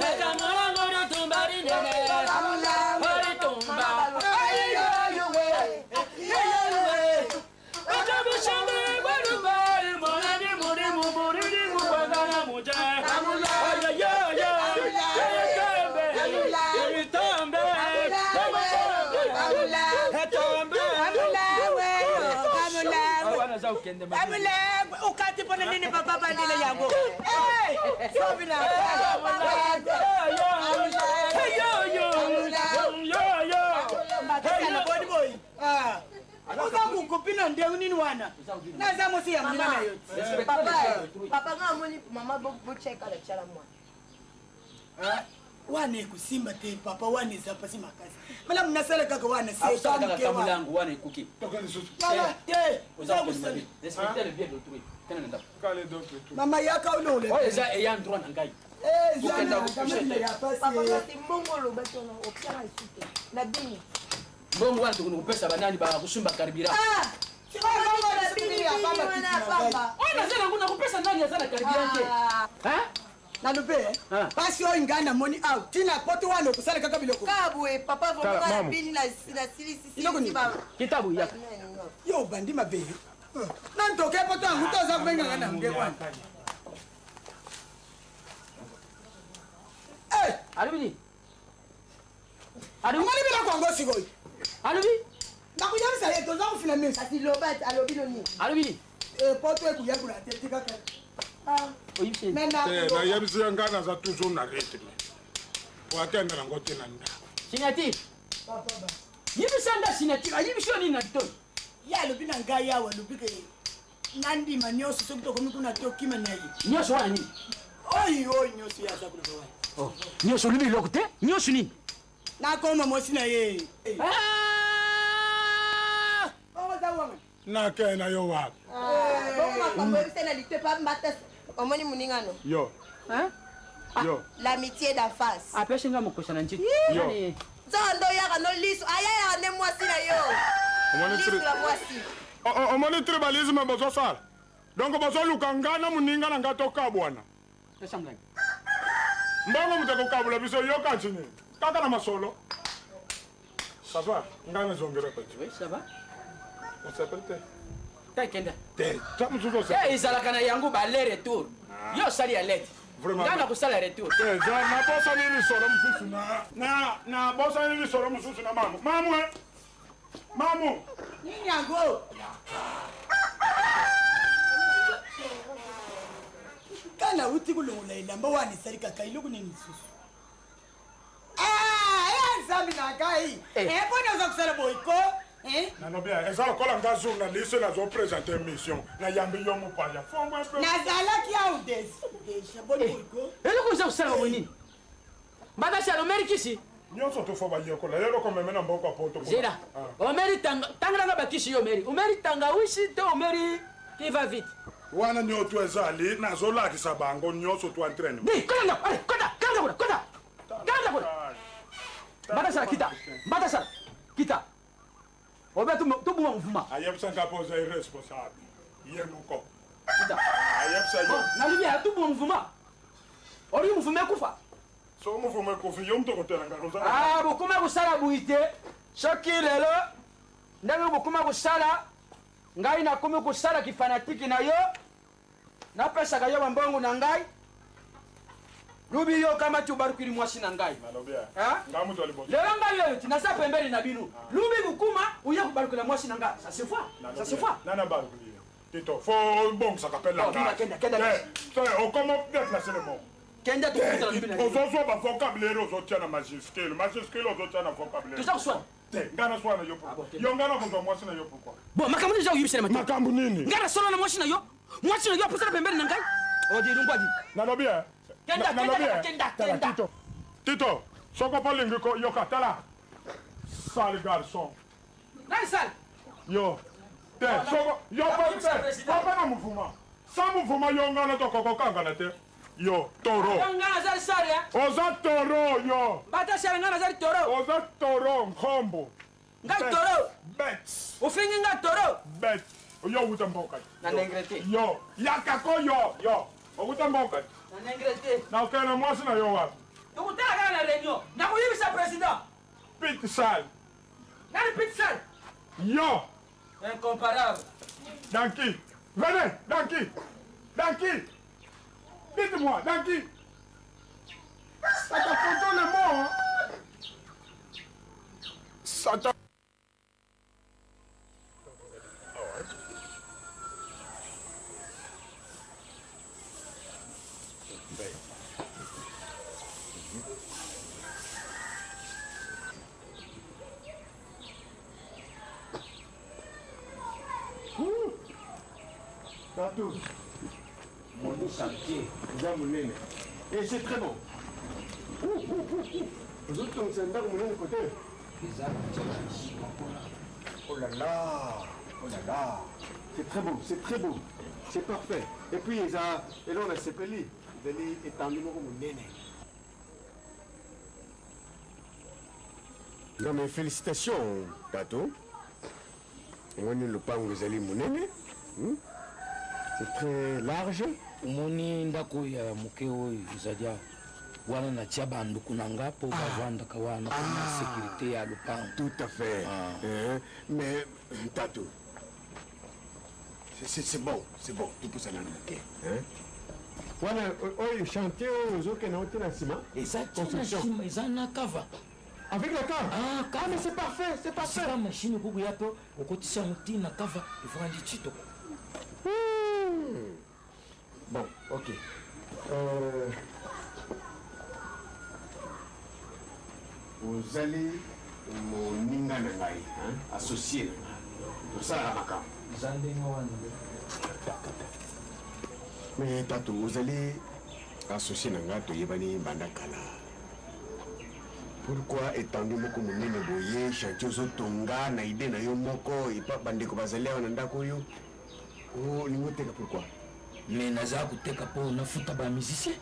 kamulango letombari nene. Oletomba. Okati mpona nini papa bandele yango sobina. Boni boyi oza kokopina ndenge nini wana naza mosi ya moninga na yo. Papa, papa nga amoni mama bocheka na tiala mwana. Wana ekosimba te papa, wana eza mpasi makasi. Malamu nasala kaka wana. Kamulangu wana ekuki. Te. Respectez le bien d'autrui. Kende na ndako. Mama yaka olongola. Oyo eza ayant droit na ngai. Ezana kameme ya pasi. Papa kasi mbongo olobaki wana opiaka esu te na bini. Mbongo wana tokoki kopesa banani bakosumba carburant. Ah! Oyo naza nango nakopesa nani aza na carburant te. Nalobi pasi oyo ngai namoni awa ntina poto wana okosala kaka biloko kabwe papa Tala, vraiment mamu. bini nasilisi Eloko nini? Kitabu yaka. Yo obandi mabe na ntoke poto yango te oza kobengaka na nge wana. Alobi nini? Omoni biloko yango sikoyo. Alobi? Nakuyebisa ye toza kofina miso. Kasi loba alobi no nini? Alobi nini? Poto ekuyakula te tikaka. Te, nayebisi ye ngai naza toujours na rythme po akende nango te na ndako. Signature. Yebisa nga signature, ayebisi yo nini na litoi? Ye alobi na ngai awa alobi ke nandima nyonso soki tokomi kuna tokima na ye. Nyonso wana nini? Oyo oyo nyonso ye aza koloba wana. Oh, nyonso olobi eloko te? Nyonso nini? Nakoma mwasi na ye. Nakee na yo wapi? Bongo makambo oyebisa na litoi pa mbata omoni moninga no. Yo. Yo. L'amitié d'en face. Apesi nga mokosa na nzito. Yo. Nzoka nde oyaka no liso ayayaka nde mwasi na yo. Omoni Liso la mwasi. Omoni tribalisme bozosala donc bozoluka nga na moninga na nga tokabwana. Mbongo moto akokabula biso yoka nini kaka na masolo. Ça va nga nazongela petit. Oui, ça va. Osepeli te. Ta kenda. Te, ta mosusu Te osepeli. ezalaka na yango ba aller retour. Yo osali ya lete. Vraiment. Nga nakosala retour. Te, eza nabosani lisolo mosusu na nabosani lisolo mosusu na mamu. Mamu e. Mamu. Nini yango? Ka nauti kolongola elamba wana esali kaka eloko nini lisusu? Ah, nzambe na ngai mpona oza kosala boye ko Nalobi eza lokola nga journaliste nazopresente émission nayambi yo mopaya fongwe mpe. Nazalaki awa deja boni boye ko. Eloko eza kosala boye nini? Mbakasi omeri kisi? Nyonso to fo bayekola ye eloko meme na mboka poto. Zela. Omeri tanga tangelanga bakisi yo omeri. Omeri tangawisi to omeri qui va vite. Wana nyonso ezali nazolakisa bango nyonso to entraînement. Di, kota ndako, allez, kota, kanda kuna, kota. Kanda kuna. Mbata sala kita. Mbata sala. Kita. Obe tu tu buma mvuma. Ayebisa nga mpo oza irresponsable ye moko. Kita. Ayebisa yo. Nalobi ya tu buma mvuma. Ori mvuma ekufa. So mvuma ekufi yo moto kotelanga koza. Ah, bokoma kosala boye te. Soki lelo ndenge bokoma kosala ngai nakomi kosala kifanatiki na yo napesaka yo bambongo na ngai lubi yo kamati obalukili mwasi na ngai. Nalobi Hein? nga moto ya liboso. Lelo ngai oyo ti naza pembeni na bino lubi kokuma oye kobalukela mwasi na ngai, ça se voit, ça se voit. Nana balukili yo tito fo obongisaka mpe Oh, bima, kenda, kenda. Te okoma déplace le mot. Kenda tokutana lubi na yo. Ozozwa bavocabulaire ozotia na majuscule majuscule ozotia na vocabulaire. Toza koswana. Te nga naswana yo pourquoi? Yo nga nakozwa mwasi na yo pourquoi? Bon, makambo nini eza koyebisa na matoi? Makambo nini? Ngai nasolo na mwasi na yo, mwasi na yo apusana pembeni na ngai odi lungwadi. Nalobi e. Kenda, Nalobi kenda, e. kenda, Tala, kenda. Tito. Tito, soko mpo olingi ko yoka tala. Sale garçon. Nani sale? Yo. Te, soko yo mpe te. Papa na mouvement. Sans mouvement yo nga na tokokokangana te. Yo, toro. Yo ngai nazali sale eh? Oza toro yo. Bata sale ngai nazali toro. Oza toro nkombo. Ngai toro. Bet. Ofingi ngai toro. Bet. Yo wuta mboka. Na ndengre te. Yo, yakako yo, yo. Owuta mboka. Na ndengre te. Na okende na mwasi na yo wapi? Tokutala kaka na réunion nakoyebisa président. Pete sale. Nani pite sale? Yo. Incomparable. Danki. Venez, Danki. Danki. Dites-moi, Danki. Ça t'a foutu le mot, hein? Ça t'a... Partout. Mon chantier, eza monene. Et c'est très beau. Ozotongisa ndako monene kote. Oh là là, oh là là. C'est très beau, c'est très beau. C'est parfait. Et puis eza eloko nasepeli ezali etando moko monene. Non mais félicitations Tato. Omoni lopango ezali monene. Hmm? C'est très large. Omoni ndako ya moke oyo ezali awa wana natia banduku na nga mpo bavandaka wana mpona sécurité ya lopango. Tout à fait. Hein, mais Tato, c'est bon, c'est bon. Topusana na moke. Hein? Wana oyo chantier oyo ozokende yango te na nsima? Eza ti na nsima, eza na kava. Avec la cave? Ah, ah mais c'est parfait, c'est parfait. Sika machine ekokoya mpe okotisa yango ti na kava evandi kitoko. Bon, ok. Ozali moninga na ngai, hein? Associé na ngai. Tosalaka makambo. Eza ndenge wana. Mais Tato, ozali associé na ngai, toyebani banda kala. Pourquoi etendue moko monene boye, chantier ozotonga na idée na yo moko, epa bandeko bazali awa na ndako oyo, olingi oteka pourquoi? Mais naza koteka mpo nafuta ba musicien.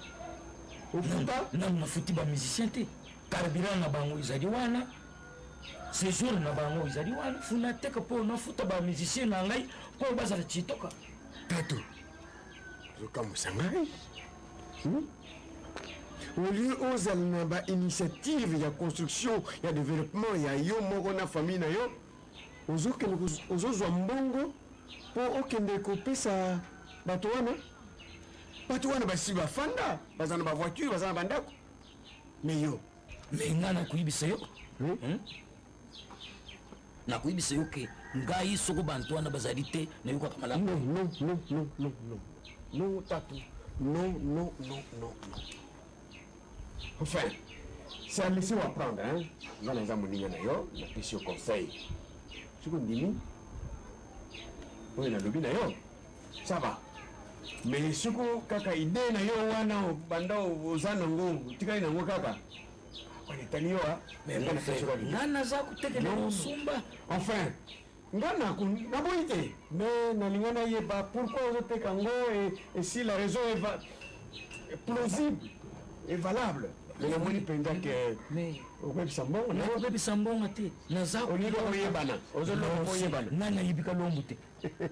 Ofuta? Nanu nafuti ba musicien te. Carburant na bango ezali wana, séjour na bango ezali wana, fu nateka mpo nafuta ba musicien na ngai mpo bazala chitoka. Tato, ozokamwisa ngai. Au lieu ozala na ba initiative ya construction ya développement ya yo moko na famille na yo, ozokende ozozwa mbongo mpo okende kopesa bato wana. Bato wana basi bafanda, baza na bavoiture, baza na bandako. Mais yo. Mais ngai nakoyebisa yo. Nakoyebisa yo ke ngai soko bantu wana bazali te, nayokaka malamu. Non, non, non, non, non, non. Non, Tatu. Non, non, non, non, non. Enfin, c'est à laisser apprendre, hein. Nga naza moninga na yo, napesi yo conseil. Soki ondimi, oyo nalobi na yo, ça va. Mais soki kaka idée na yo wana banda oza nango, otikali nango kaka, wana etali yo, ah. Mais Nga napesi yo kaka idée. nga naza kotekela Non. mosumba. Enfin, nga naboyi te, mais nalinga nayeba pourquoi ozoteka yango et si la raison est plausible et valable. Mais namoni mpenza ke okobebisa mbongo. Nakobebisa mbongo te. Naza Olingi oyebana. Ozoloba mpo oyebana. Nani ayebika lombo te?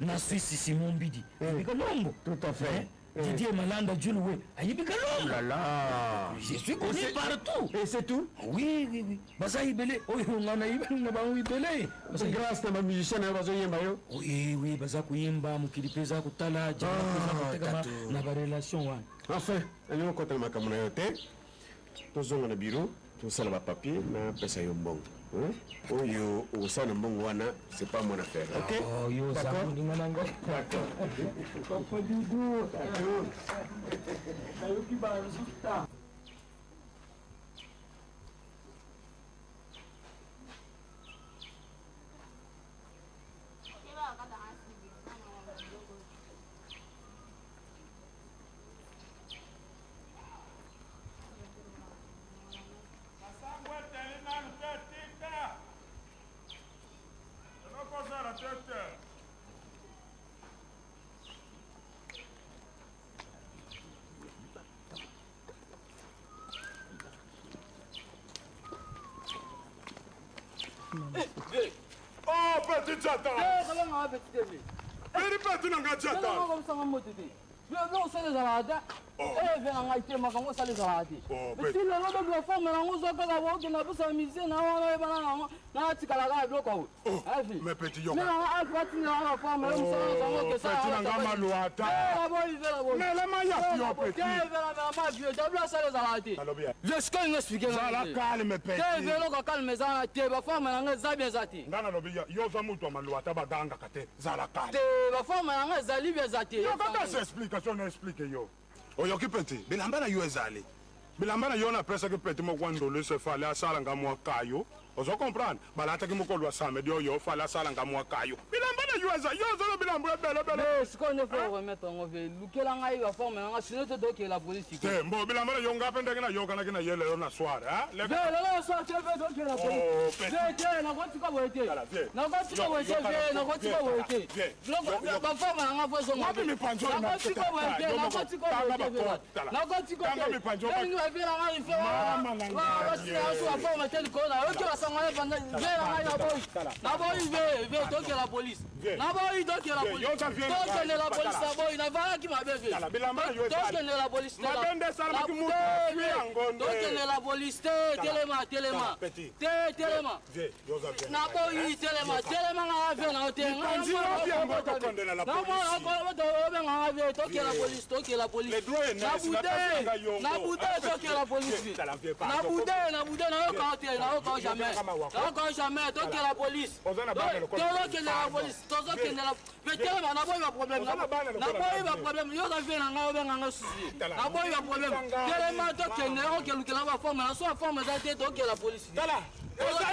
Na Suisse Simon Mbidi. Ayebika lombo. Tout à fait. Didier Malanda Julwe ayebika lombo. Oh là là. Je suis connu Et c'est- partout. Et c'est tout? Oui, oui, oui. Baza ibele oyo nga nayebani na bango ibele. Grâce na ba musicien na yo bazoyemba yo. Oui, oui, baza koyemba mokili mpe eza kotala jama mpe eza kotekama Tato. na barelation wana. Enfin, nalingi okota na makambo na yo te. Tozonga na bureau, tosala ba papier, napesa yo mbongo. Hein? Oyo okosala na mbongo wana, c'est pas mon affaire. Ok? Oh, yo oza D'accord? moninga na ngai. D'accord. Papa Doudou. Nayoki banzuta. Oh, petit Jata! Beri petit na nga Jata! Mais petit yoka. Oh, petit na nga maluata. Mela maya pio petit. Nalobi ya. Zala calme petit. eloko calme eza te baforme na nga eza bien eza te Nga nalobi ya, yo oza mutu ya maluata bagangaka te. Zala calme. te baforme na nga ezali bien eza te Yo kaka sa explication na explique yo. Oyoki petit, bilamba na yo ezali. Bilamba na yo napesaki petit moko ya ndolese fale asala nga mwa kayo. Ozo comprendre? Balataki mokolo ya samedi oyo fale asala nga mwa kayo. Bilamba na yo eza yo oza na bilamba ebele ebele. Mais sikoyo nde faut remettre yango ve lukela ngai ba forme na nga sinon te tokela la police sikoyo. Te mbo bilamba na yo nga pe ndenge nayokanaki na ye lelo na soir hein? Ve lelo na soir te ve tokela la police. Oh, petit. Ve te nakotika boye te. Tala, vie. Nakotika Yo- boye te yo ve tala, nakotika vie, boye tala, te. vie. Biloko Yo- yo- ba forme na nga faut ezonga. Wapi mipanzi oyo na- Nakotika boye te Yo moko, nakotika boye tanga te ve. ba tala. Nakotika Tanga te. mipanzi oyo ba- Ndenge ba vie na ngai fe Mama na ngai. basila na suka forme te likolo na yoki basango ye banda vie na ngai naboyi. Naboyi ve ve tokela police. Naboyi tokela Vie, police. yo oza vie na ngai. Tokende la police Tala. naboyi navalaki mabe ve. Tala, bilamba na yo ezali. Tokende la police te. Mabe nde esalamaki mutu azwi yango nde. Tokende la police te telema telema. Tala, petit. Te telema. Vie, yo oza vie na ngai. Naboyi telema telema nga vie na yo te. Mipanzi wapi yango tokondela la police? Obenganga vie tokela police tokela police. Le droit est net, napesi nga yongo. Nabude tokela police. Vie, tala, vie, pardon. Nabude nabude nayoka yo te nayoka yo jamais. Nayoka yo jamais tokela police. Oza na bana lokola Tozokende la police tozokende la mais telema naboyi ba problème Oza na bana lokola naboyi ba ngai. problème yo oza vie na ngai obenganga susu Tala. naboyi ba problème telema tokende okelukela ba forme na so ba forme eza te tokela police. Tala,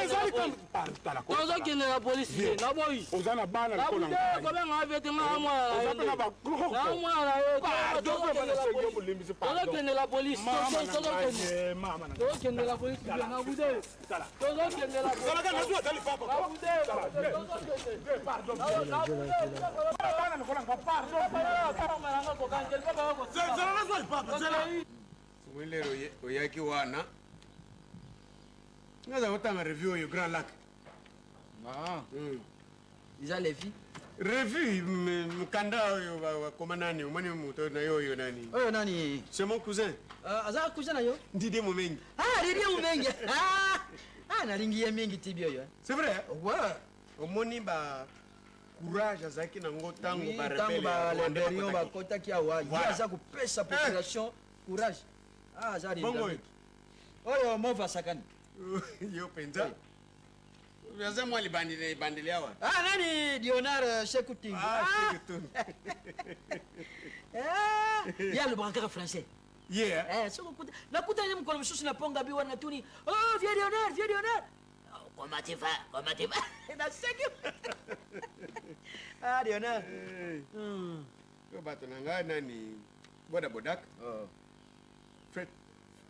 ezali comme tala, ko- tozokende la police Vie. naboyi. Oza na bana lokola Nabude ngai. kobenga vie te ngai mwana na Oza yo mpe na bakoko. Na mwana na yo Pardon, mpe nasengi yo bolimbisi, pardon. tozokende la police Mama na ngai, tozokende eh, mama na ngai. tozokende la police nabude Tala. tozokende la Zalaka nazwi ata lipapa, ko. Tala, vie. Vie, pardon. Bana lokola ngai, pardon. Zala nazwa lipapa, zala. Omoni lero oyaki wana nga aza kotanga revue oyo grand lac. Eza levi revue mokanda oyo bakoma nani omoni moto na yo oyo nani oyo nani? C'est mon cousin. Aza cousin na yo? Didie Momengi. Ah, Didie Momengi. Ah, ah, nalingi ye mingi tibi oyo. C'est vrai? Ouais. Omoni ba courage azalaki nango ntango Oui, ba ntango ba rébellion bakotaki awa ye Voilà. aza kopesa population courage. Ah, aza Bongo oyo. dynamique. Oyo mova sakani. Yo mpenza aza mwa libandeli ebandeli awa. Ah, nani Dionar Shekutingu. Ah, Shekutungu. Ah, ye alobaka kaka français. Ye Eh, soki okuta nakutani ye mokolo mosusu na ponga bi wana natuni oh vieux Dionar, vieux Dionar. Oh, comment tu vas? Comment tu vas? Naseki. Ah, Dionar. Oyo bato na ngai nani boda bodak Fret,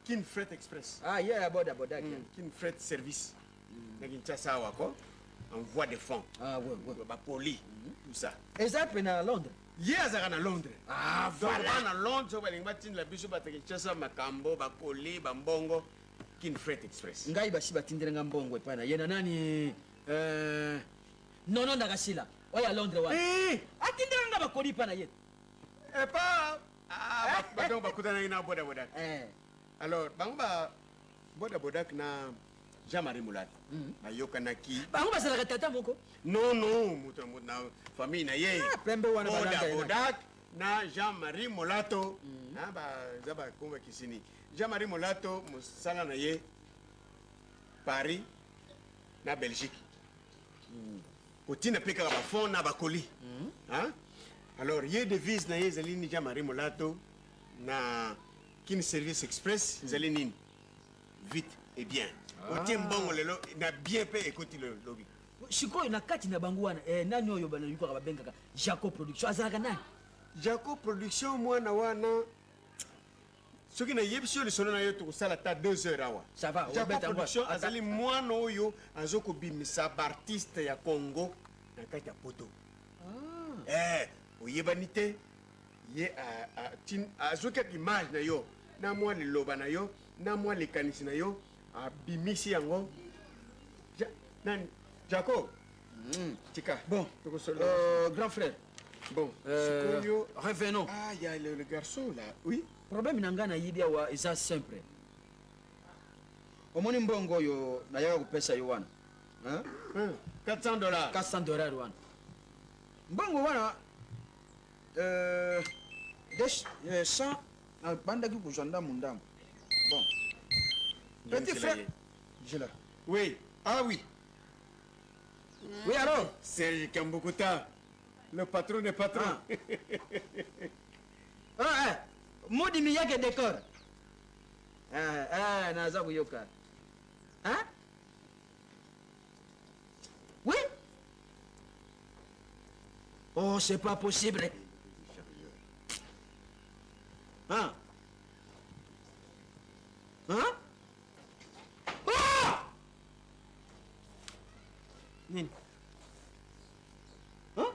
kin fret express. Ah, ye ya boda bodak. Kin fret service na Kinshasa awa ko en voie de fond. Ah, ouais, ouais. Bapoli tout ça. Eza mpe na Londres. Ye azalaka na Londres. Ah, Donc, voilà. bana Londres soki balingi batindela biso bato ya Kinshasa makambo bakoli bambongo kin fret express. Ngai basi batindela nga mbongo epai na ye na nani nono ndakasila oyo ya Londres wana atindela nga bakoli epai na ye. Epa bato bakutanaki na boda bodak. Alors bango ba boda bodak na Jean-Marie Moulati bayokanaki. Bango bazalaka tata moko. Non, non, moto na moto na famille na ye. Ah, pembe wana boda balanda ye na. bodak na Jean-Marie Molato na baza bakomba kisini. Jean-Marie Molato mosala na ye Paris na Belgique. Kotinda mpe kaka bafond na bakoli. Hein? Alors ye devise na ye ezali nini Jean-Marie Molato na Kin Service Express ezali nini? Vite et bien. Otie mbongo lelo na bien mpe ekoti lobi. Sikoyo na kati na bango wana nani oyo banayukaka babengaka Jaco Production azalaka nani? Jaco Production mwana wana soki nayebisi yo lisolo na yo tokosala ata 2 heures awa. Ça va, Jaco obeta yango. Production Ata- azali mwana oyo azokobimisa baartiste ya Congo na kati ya poto. Oyebani te ye azwaki kaka image na yo na mwa liloba na yo na mwa likanisi na yo abimisi yango. Nani Jaco? Tika. Bon, tokosolola. Grand frère. Bon, sikoyo revenons. Ah, il y a le garçon là. Oui. Problème na ngai nayibi awa eza simple. Omoni mbongo oyo nayaka kopesa yo wana. Hein? $400. $400 wana. Mbongo wana 100 nabandaki kozwa ndambu ndambu. Bon. Petit frère. Je là. Oui. Ah oui. Oui, alors? Serge Kambukuta, le patron des patrons. Ah. Ah, eh. Modi Miyake décor. Eh, eh, naza koyoka. Hein? Oui? Oh, c'est pas possible. Hein? Hein? Ah! Nini? Hein?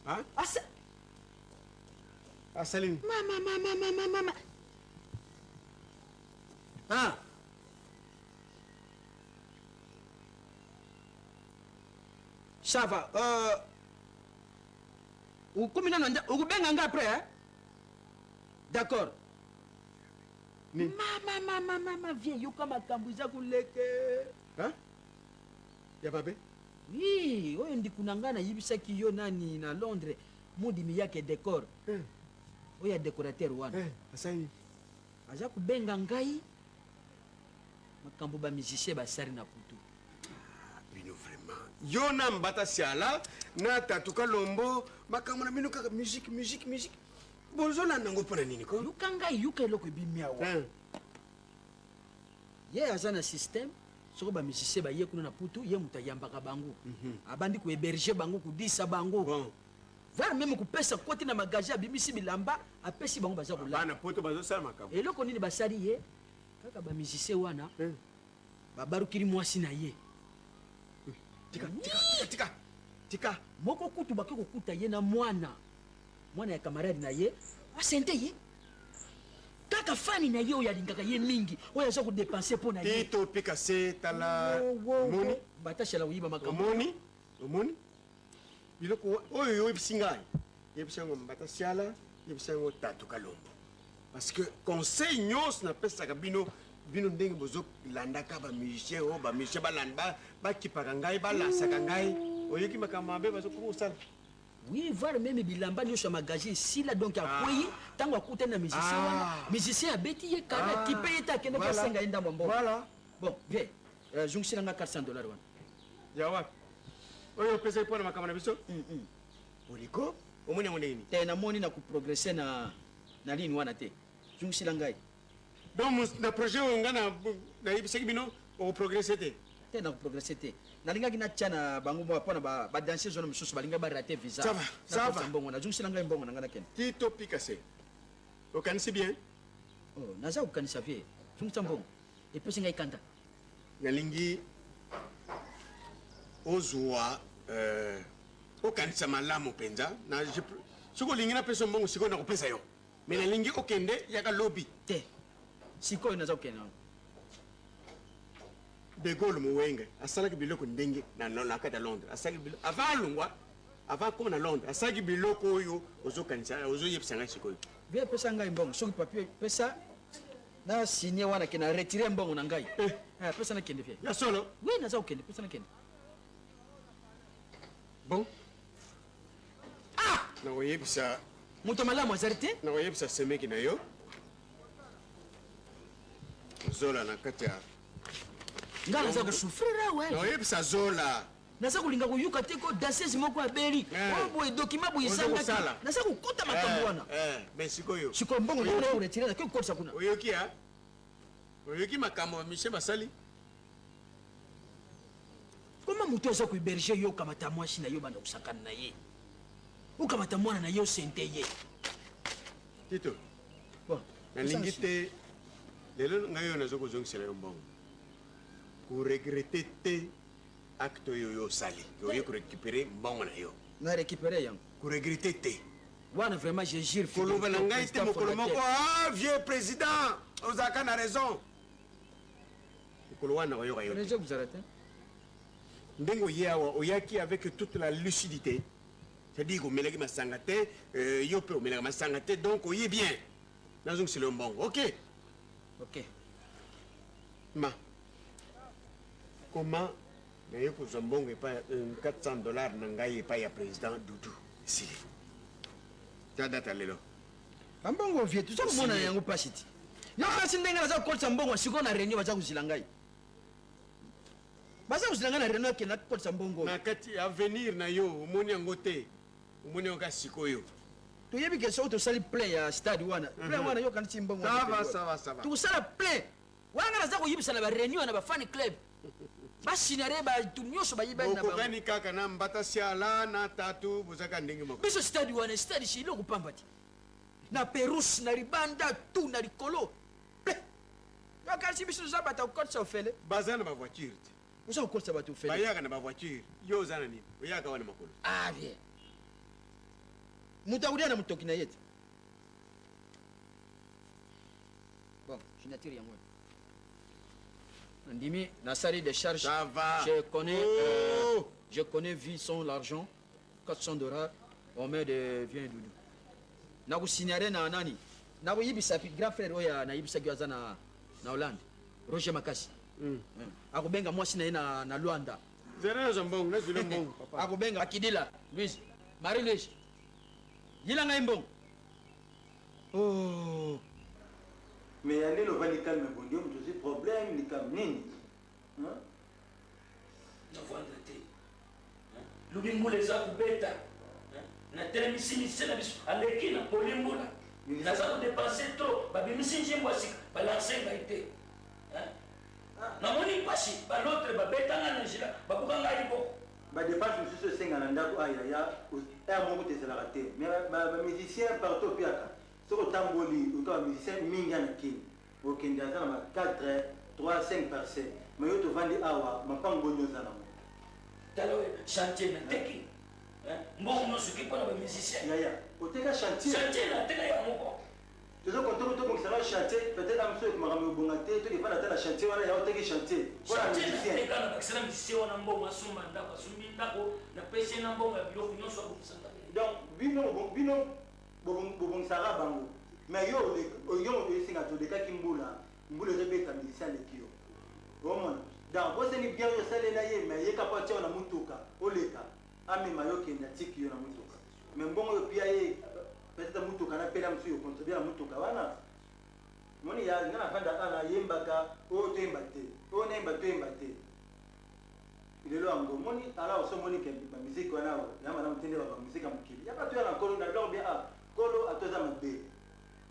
Hein? Asa... Asali nini? Mama, mama, mama, mama. Hein? Ça va. Euh, okomi nano nda- okobenga nga après hein? D'accord. Mama, mama, mama, viens, yoka makambo eza koleka. Hein? Ya babe? Oui, oyo ndeko na ngai nayebisaki yo nani na Londres, mondimi yake décor. Oyo ya décorateur wana. Asali. Aza kobenga ngai makambo ba musicien basali na putu. Bino vraiment. Yo na mbata siala na tatuka lombo makambo na bino kaka musique musique musique. Bozolanda yango mpo na nini ko? Yoka ngai, yoka eloko ebimi awa. Ye aza na système soko ba musicien baye kuna na putu ye moto ayambaka bango. Abandi kohéberger bango, kodisa bango. Voire même kopesa koti na magasin abimisi bilamba apesi bango baza kolala. Bana poto bazosala makambo. Eloko nini basali ye kaka ba musicien wana babarukili mwasi na ye. Tika, tika, tika, tika. Tika. Moko kutu bake kokuta ye na mwana mwana ya camarade na ye asente ye kaka fani na ye oyo alingaka ye mingi oyo aza kodepense mpo na ye Tito pika se tala. Omoni batashala koyiba makambo. Omoni? Omoni? Biloko oyo oyebisi ngai. Yebisi yango mbata siala, yebisi yango tatu kalombo. Parce que conseil nyonso napesaka bino bino ndenge bozolandaka ba musicien oyo ba musicien balanda bakipaka ngai balasaka ngai oyoki makambo mabe bazokoma kosala. Oui, voire même bilamba nyonso ya magasin esila donc akwei ntango akutani na musicien Ah. wana musicien abeti ye kana Ah. akipe ye te akende Voilà. kosenga ye ndambo ya mbongo. Voilà. Bon, vie zongisela nga 400 dollars wana. Ya wapi? Oyo opesaki mpo na makambo na biso? Oliko? Omoni yango ndenge nini? Te namoni na koprogresse na na ligne wana te. Zongisela ngai. Donc na projet oyo ngai nayebisaki bino okoprogresse te? Te na koprogresse te. Nalingaki natya na bango mwa mpo na badanseuse wana mosusu balingaki barate visa. Ça va, ça Nakotisa va. mbongo na zongisela ngai mbongo na ngai nakende. Tito Pikase. Okanisi bien? Oh, naza kokanisa vie. Zongisa mbongo. Epesi ngai kanda. Nalingi ozwa okanisa malamu mpenza na soki olingi napesa mbongo sikoyo nakopesa yo me nalingi okende yaka lobi te sikoyo naza kokende nango de Gaulle Mowenge asalaki biloko ndenge na, na, na kati ya Londres asalaki biloko avant alongwa avant akoma na Londres asalaki biloko oyo ozokanisa ozoyebisa ngai sikoyo Vie pesa ngai mbongo soki papier pesa na signe wana ke na retire mbongo na ngai. Eh, pesa nakende vie. Ya solo? Oui, naza kokende, pesa nakende. Bon. Nakoyebisa moto malamu azali te nakoyebisa semeki na yo zola na kati ya Ngai naza kosouffrir awa. Nakoyebisa zola naza kolinga koyoka te ko danseuse moko abeli oyo boye dokima boye Oza ezangaki kosala. naza kokota makambo wana mais sikoyo sikoyo mbongo ndenge oretire nakoki kokotisa kuna oyoki a oyoki makambo bamisie basali koma moto aza kohéberge yo okamata mwasi na yo banda kosakana na ye okamata mwana na ye osente ye Tito bon nalingi te lelo ngai oyo naza kozongisela yo mbongo koregrete te acte oyo yo osali oye korécupere mbongo na yo na récupéré yango koregrete te wana vraiment je jure koloba na ngai te mokolo moko ah vieux président ozalaka na raison mokolo wana oyoka yo te. kozala te ndenge oye awa oyaki avec toute la lucidité c'est-à-dire omelaki masanga te yo mpe omelaka masanga te donc oye bien nazongisela yo mbongo ok ok ma comment naye kozwa mbongo epai 400 dollars na ngai epai ya président Dudu esili ta data lelo bambongo vie toza komona yango mpasi ti yo kasi ndenge naza kokotisa mbongo sikoyo na réunion baza kozila ngai baza kozila ngai na réunion akende akotisa mbongo na kati avenir na yo omoni yango te omoni yango kaka sikoyo. Toyebi ke soki tosali plein ya stade wana, plein wana yokanisi mbongo Ça wana va, te. ça va, ça va. Tokosala plein wana. Nga naza koyebisa na baréunion na bafan club, basinare bato nyonso bayibani na bango. Bokokani kaka na mbata siala na tatu, bozaka ndenge moko. Biso stade wana, stade si eloko pamba te, na perouse, na libanda, tu na likolo plein. Yokanisi biso toza bato ya kokotisa ofele? Baza na bavoiture te. Oza kokotisa bato ofele. Bayaka na bavoiture, yo oza na nini? Oyaka wana makolo. Ah bien, moto akolia na motoki na ye te. Bon, signature yango nandimi, nasali décharge. Ça va. Je connais, Oh. je connais vie sans l'argent. 400 dollars, on met de vieux doudou. Nakosignale na nani, nakoyebisa grand frère oyo nayebisaki aza na Hollande, Roger Makasi. Akobenga mwasi na ye na Lwanda. Zela nazwa mbongo, nazwile mbongo papa. Akobenga Akidila Louise, Marie Louise, yila ngai mbongo. Oh. Mais ya ndenge ovandi calme bondi, yo moto ozwi problème likambo nini? Hein? Navanda te, lobi mbula eza kobeta, natelemisi mise na biso, aleki na poli mbula, naza kodépenser trop. Babimisi nzembo ya sika, balanse ngai te. Namoni mpasi, bal'autre babetanga na nzela, babuka ngai liboko. Badépense mosusu esenga na ndako ayaya aya moko te, ezalaka te. Mais bamusicien partout opiaka, soki otamboli oka bamusicien mingi ya na Kini, okende aza na ba 4, 3, 5 parcelle. Mais yo tovandi awa, mapango boni oza nango? Tala oyo chantier nateki, mbongo nyonso eki mpona bamusicien. Yaya, oteka chantier? Chantier nateka ya moko. Tozokontoka tobongisa na chantier, peut-être amosu makambo ebonga te, tokefanda ata na chantier wana ya oteki chantier mpona chantier musicien. Nateka, na bakisela musicien wana mbongo asomba ndako, asombi ndako, napesi ye na mbongo ya biloko nyonso, abongisa ndako. Donc bino bobongisaka bango, mais yo yo esenga tolekaki mbula, mbula ezobeta, musicien aleki yo, omona. Donc boseni bien, oyo osalela ye, mais yeka mpo atia yo na mutuka, oleka, amema yo, kende, atiki yo na mutuka. Mais mbongo oyo pia ye, peut-être mutuka na pela mosusu ocontribue na mutuka wana. Moni ya nga nafanda awa, nayembaka oyo toyemba te, oyo nayemba toyemba te. Lelo yango omoni ala osomoni ke bamusike wana ya malamu te, nde bamusike ya mokili yaka toya na nkolo na biloko bien. Ah nkolo, ata oza mabe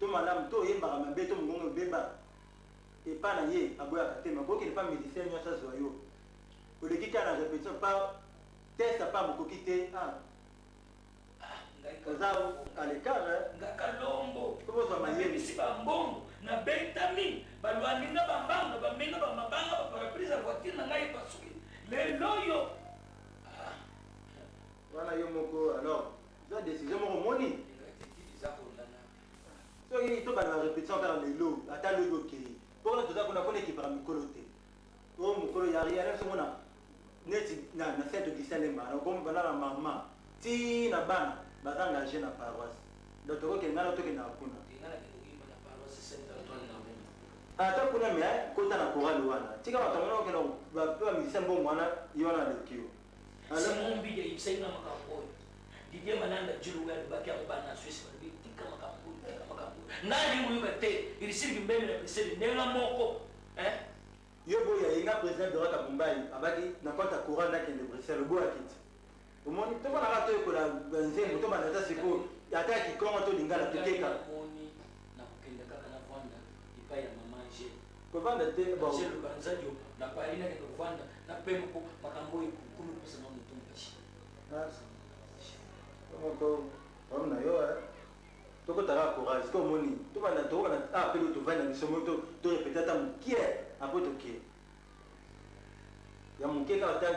to malamu, to oyembaka mabe to mongongo ebeba, epa na ye aboyaka te. Makokende pa musicien nyonso azwa yo, oleki kaka na répétition pa test pa mokoki te. Ah, oza à l'écart. Nga kalombo ozwa mayele. Nabebisi bambongo, nabetami, balwandinga bambango, bamenga bamabanga, bapare-brise ya voiture na ngai epasuki lelo oyo. Wana yo moko, alors eza décision moko omoni. Soki tobanda répétition kaka lelo, ata lobi okei, mpona toza kuna mpona ekipaka mikolo te. Oyo mokolo ya rien nyonso omona neti na Saint Augustin Lemba, banda na mama ti na bana baza engagé na paroisse. Donc tokokende, ngai na tokendaka kuna, ata kuna. Mais kota na chorale wana, tika bato yango okenda bape bamusicien mbongo wana, ye wana aleki yo. Simon Mbidi ayebisaki nga makambo oyo. Didier Malanda Julu oyo alobaki yango, bana na Swisse balobi: tika makambo oyo, tika makambo oyo. Ngai koyoka te, ilisili kimbembe na Bruxelles ndenge moko. Yo boya ye, nga président Doraka Mumbai abaki na compte ya chorale, nakende Bruxelles, oboyaki ti omoni tomonaka toyekola nzembo, tobanda ata sikoyo, ata ya kikongo to lingala, tokeka. Namoni nakokende kaka navanda epai ya mama Angele. Kovanda te, bon. Angele Banzadio na Paris, nakende kovanda na pema mpo makambo oyo komi kopesanga motu mpasi. Moko problème na yo, tokotaka courage sikoyo, omoni tobanda, tokobanda awa mpe tovandi na biso moi, torépéter ata mokie, apres toke ya moke kaka, ata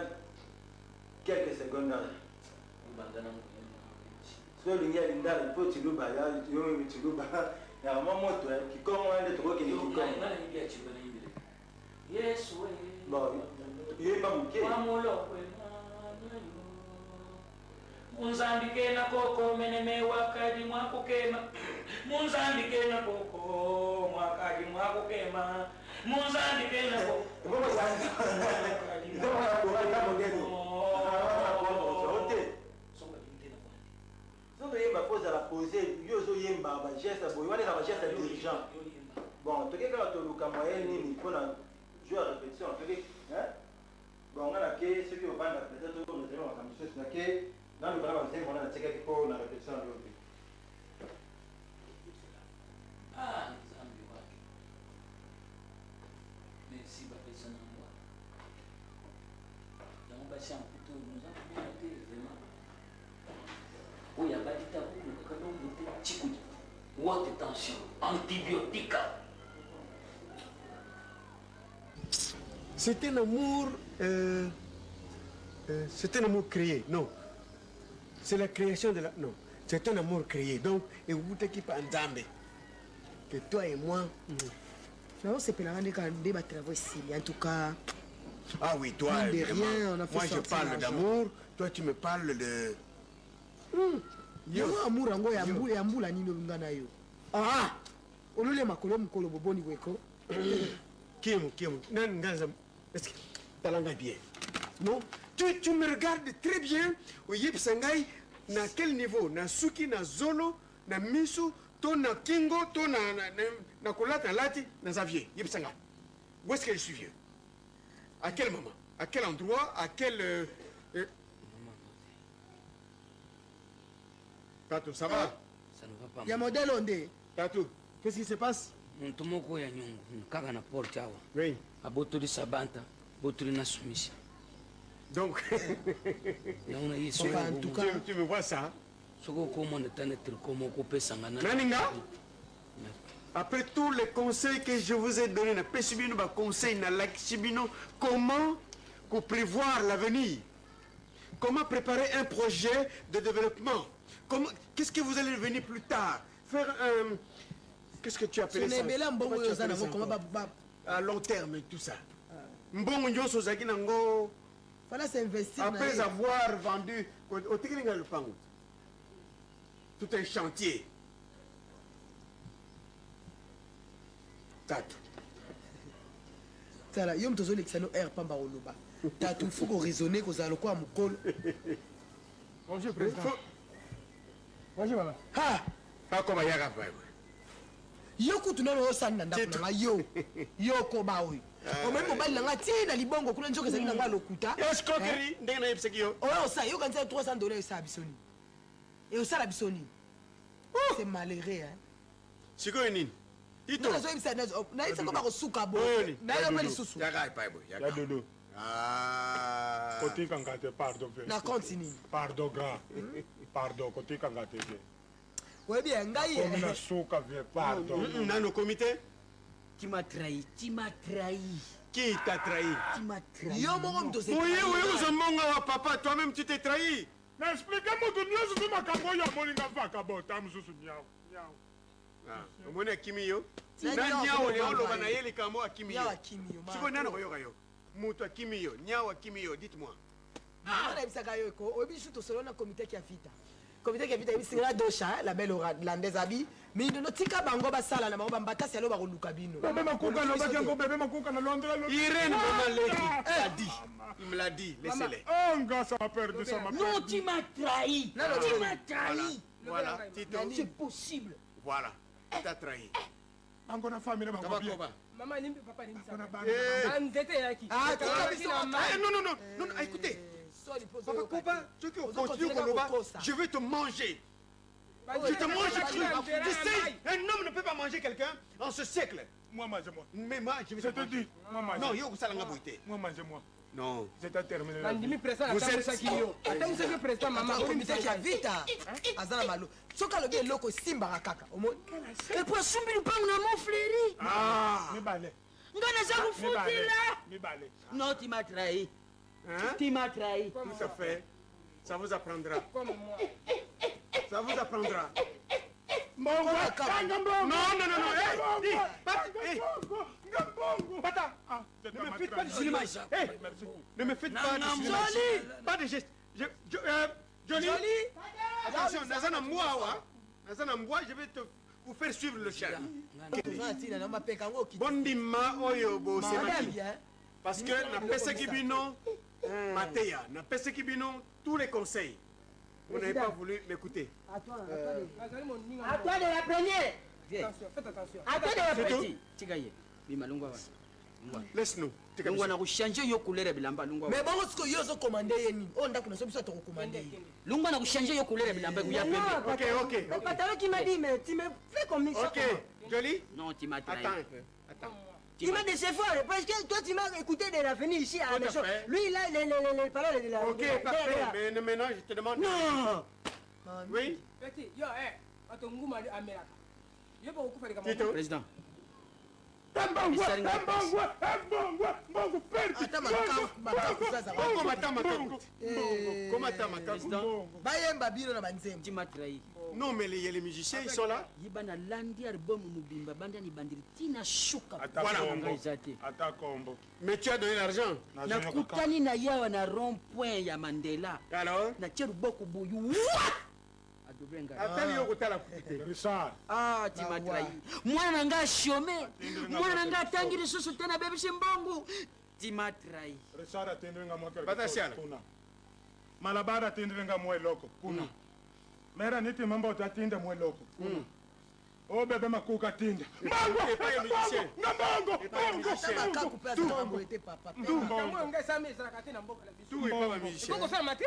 quelques secondes kaka. Soki olingi ya lingala mpo tiluba, yo tiluba yaka mwa moto kikongo wana nde tokokende kikongo. Yesu. Bon, yoyeba moke. Munzambi kena koko meneme wakadi mwakukema, munzambi kena koko mwakadi mwakukema, munzambi kena koko. Te, soki oyemba fo ozala posé. Yo ozoyemba bageste boye wana, eza bageste ya dirigeant. Bon, toke kaka toluka moyen nini mpona jour ya répétition toke. Bon, nga nake, soki ovanda peut-être oreserve makambo mosusu, nake naluka na banzembo wana natikaki mpo na répétition ya lobi. Ah, Nzambe wake. Merci bapesa na mbwa. Yango basi ya mputu oyo noza komona te vraiment. Oyo abali ta koluka kalongo te tshikudi. Haute tension, antibiotique. C'est un amour. C'est un amour créé. Non. C'est la création de la. Non. C'est un amour créé. Donc, et pas Nzambe. Que toi et moi. Naosepelanga nde kaka nde batravaux esili en tout cas. Ah oui, toi, Mine de vraiment. rien, on a fait Moi, je sortir parle l'argent. d'amour. Toi, tu me parles de. Yango amour yango ya mbula ya mbula nini olinga na yo ah olole makolo mokolo boboni bweko. Kiemu, Kiemu. Nan, Nganza, est-ce que talanga bien? Non? Tu me regardes très bien. Oyebisa ngai na quel niveau? Na suki, na zolo, na misu, to na kingo, to na kolata lati, na Xavier. Yebisa ngai. Où est-ce que je suis vieux? À quel moment? À quel endroit? À quel... Tatou, ça va? Ça ne va pas. Ya modèle oyo nde. Tatou, qu'est-ce qui se passe? Moto moko ya nyongo kaka na porte awa. Oui. Abotoli sabanta, botoli na soumission. Donc, yango na ye Enfin, en tout cas, tu me vois ça? Soki okomona ta na tricot moko opesanga na Naninga? Après tous les conseils que je vous ai donnés, na pesi bino ba conseil na lakisi bino comment ko prévoir l'avenir, comment préparer un projet de développement, comment, qu'est-ce que vous allez devenir plus tard, faire un, qu'est-ce que tu appelles ça? Sona ebele ya mbongo Comment oyo tu oza appelles nango ça koma encore? À long terme et tout ça. Mbongo nyonso ozalaki nango. Fala s'investir na Après ye. avoir vendu, otikeli ngai lopango. Tout un chantier. Tatu. Tala yo moto ozolekisa no air pamba koloba tatu fo koraisonne kozala lokola mokolo. Bonjour, président. Bonjour, maman. Ha! Akoma yaka pa. Yo kutu nano osali na ndako na ngai yo yo koba oyo omemi mobali na ngai ti na libongo kuna nzoka ezali na ngai lokuta. Escroquerie ndenge nayebisaki yo. Oyo osala yo kanisa 300 $ esala biso nini, esala biso nini? C'est malheureux, hein. Sikoyo nini? Ito. Nazoyebisa nayebisa ko bakosuka boye nayo mpe lisusu. Yaka epai boye. Ya dodo. Ah. Kotika nga te pardon pe. Na compte nini? Pardon grand. Pardon kotika nga te vie. Oyebi ya ngai. Komi na suka vie pardon. Nano comité. Tu m'as trahi, tu m'as trahi. Qui t'a trahi? Tu m'as trahi. Yo moko moto. Oui, oui, ozambonga wa papa, toi-même tu t'es trahi. Na explique moto nyonso ti makambo oyo amoninga vaka bota mosusu nyao. Nyao. Ah, omoni akimi yo. Na Na nyao nyao ne akimi oloba yo. na ye likambo akimi yo. Nyao akimi yo, Sikoyo nani akoyoka yo? Moto akimi yo, nyao akimi yo, dites-moi. Nga nayebisaka yo eko oyebi lisusu tosolo na comité ya vita, comité ya vita yebisinga na dosha la belle hollandaise abi mindono tika bango basala na bango bambatasi alo bakoluka bino. Bebe Makuka alobaki yango bebe Makuka na Londres. Irène Maman Leki l'a dit. Il me l'a dit, laissez-les. Oh, nga ça m'a perdu, ça m'a Non, perdu. tu m'as trahi. Non, non, Tu non. m'as trahi. Voilà, Tito. C'est possible. Voilà, il t'a trahi. Bango na famille bango Kaba bien. koba. Maman, limbi, papa, limbi. Eh. Ah, nzete eyaki. Ah, tika biso Na na- Eh, non, non, non, non, non, écoutez. Papa Koba, ceux qui ont continué Koloba, je vais te manger. Je te mange cru. Tu sais, un homme ne peut pas manger quelqu'un en ce siècle. Moi, mange-moi. Mais moi, je vais Je te te manger. dis, moi, mange. Non, yo, ça l'a beauté. Moi, mange-moi. Non. J'étais terminé. la Nandimi vie. président Vous êtes- atambwisaki yo. Atambwisaki yo président mama. comité ya vita aza na malo soki alobi eloko esimbaka kaka omoni. Epo asumbi lupango na Montfleury. Ah. Mibale. Nga naza kofutela. Mibale. Non, tu m'as trahi. Hein? Tu m'as trahi. Tout à fait. Ça vous apprendra. Comme moi. Ça vous apprendra. Mbongo. Kanga mbongo. Non, non, non, non. Hey, Mbongo. dis, Bata, hey. Mbongo. Nga mbongo. Bata. Ah, Ne me faites pas de cinéma. Hey, ne me faites pas de Non, non, cinéma. Jolie. Pas de geste. Jolie. Jolie. Attention, naza na mbwa awa. Naza na mbwa, je vais te vous faire suivre le chien. Toza na ntina na mapeka yango okiti. Bondima oyo bosemaki. Bien. Parce que napesaki bino mateya, napesaki bino tous les conseils. Vous n'avez pas voulu m'écouter. À toi, à toi de la première. Attention, faites attention. À toi de la C'est tout. première. Tika ye. Bima longwa wana. Laisse-nous. Longwa na kochange yo couleur ya bilamba longwa. Mais bongo sikoyo yo ozokomande ye nini? Oyo ndako na so biso tokokomande ye. Longwa na kochange yo couleur ya bilamba ekoya Non, pembe. Patalo. Mais Patalo qui m'a dit, mais tu me fais comme ça. Ok, Jolie. Non, tu m'as trahi. Attends un peu. Attends. Il m'a déçu fort parce que toi tu m'as écouté de la venue ici à la Tout à maison. fait. Lui il a les paroles de la. Ok, parfait. Mais maintenant, je te demande. Non. Oui. Petit, yo, eh, bato nguma amelaka. Yo bokokufa likambo. Tito. Président. Bayemba bino na banzembo. Tu m'as trahi. Non, mais les, les musiciens, ils sont là. Yiba na landi album mobimba banda ni bandiri tina shuka. Voilà. Eza te. Ata kombo. Mais tu as donné l'argent. Nakutani na ye awa na rond point ya Mandela. Alors? Natie loboko boye. Wa! Adobre ngai. Atali yo kotala kutu te. Richard. Ah, tu m'as trahi. Mwana na ngai ashome. Mwana na ngai atangi lisusu te nabebisi mbongo. Tu m'as trahi. Richard atindeli nga mwa quelque Batasiala. chose kuna. Malabara atindeli nga mwa eloko kuna. Mera niti mambo atinda mwa eloko kuna. O bebe makuka atinda. Mbongo! Et pas les musiciens. Nga mbongo! Et pas les Mbongo! musiciens. Ata makaku mpe azalaka boye te papa. Yango oyo ngai esami ezalaka te na mboka na biso. Tout est pas musicien. Ekoki kosalama te?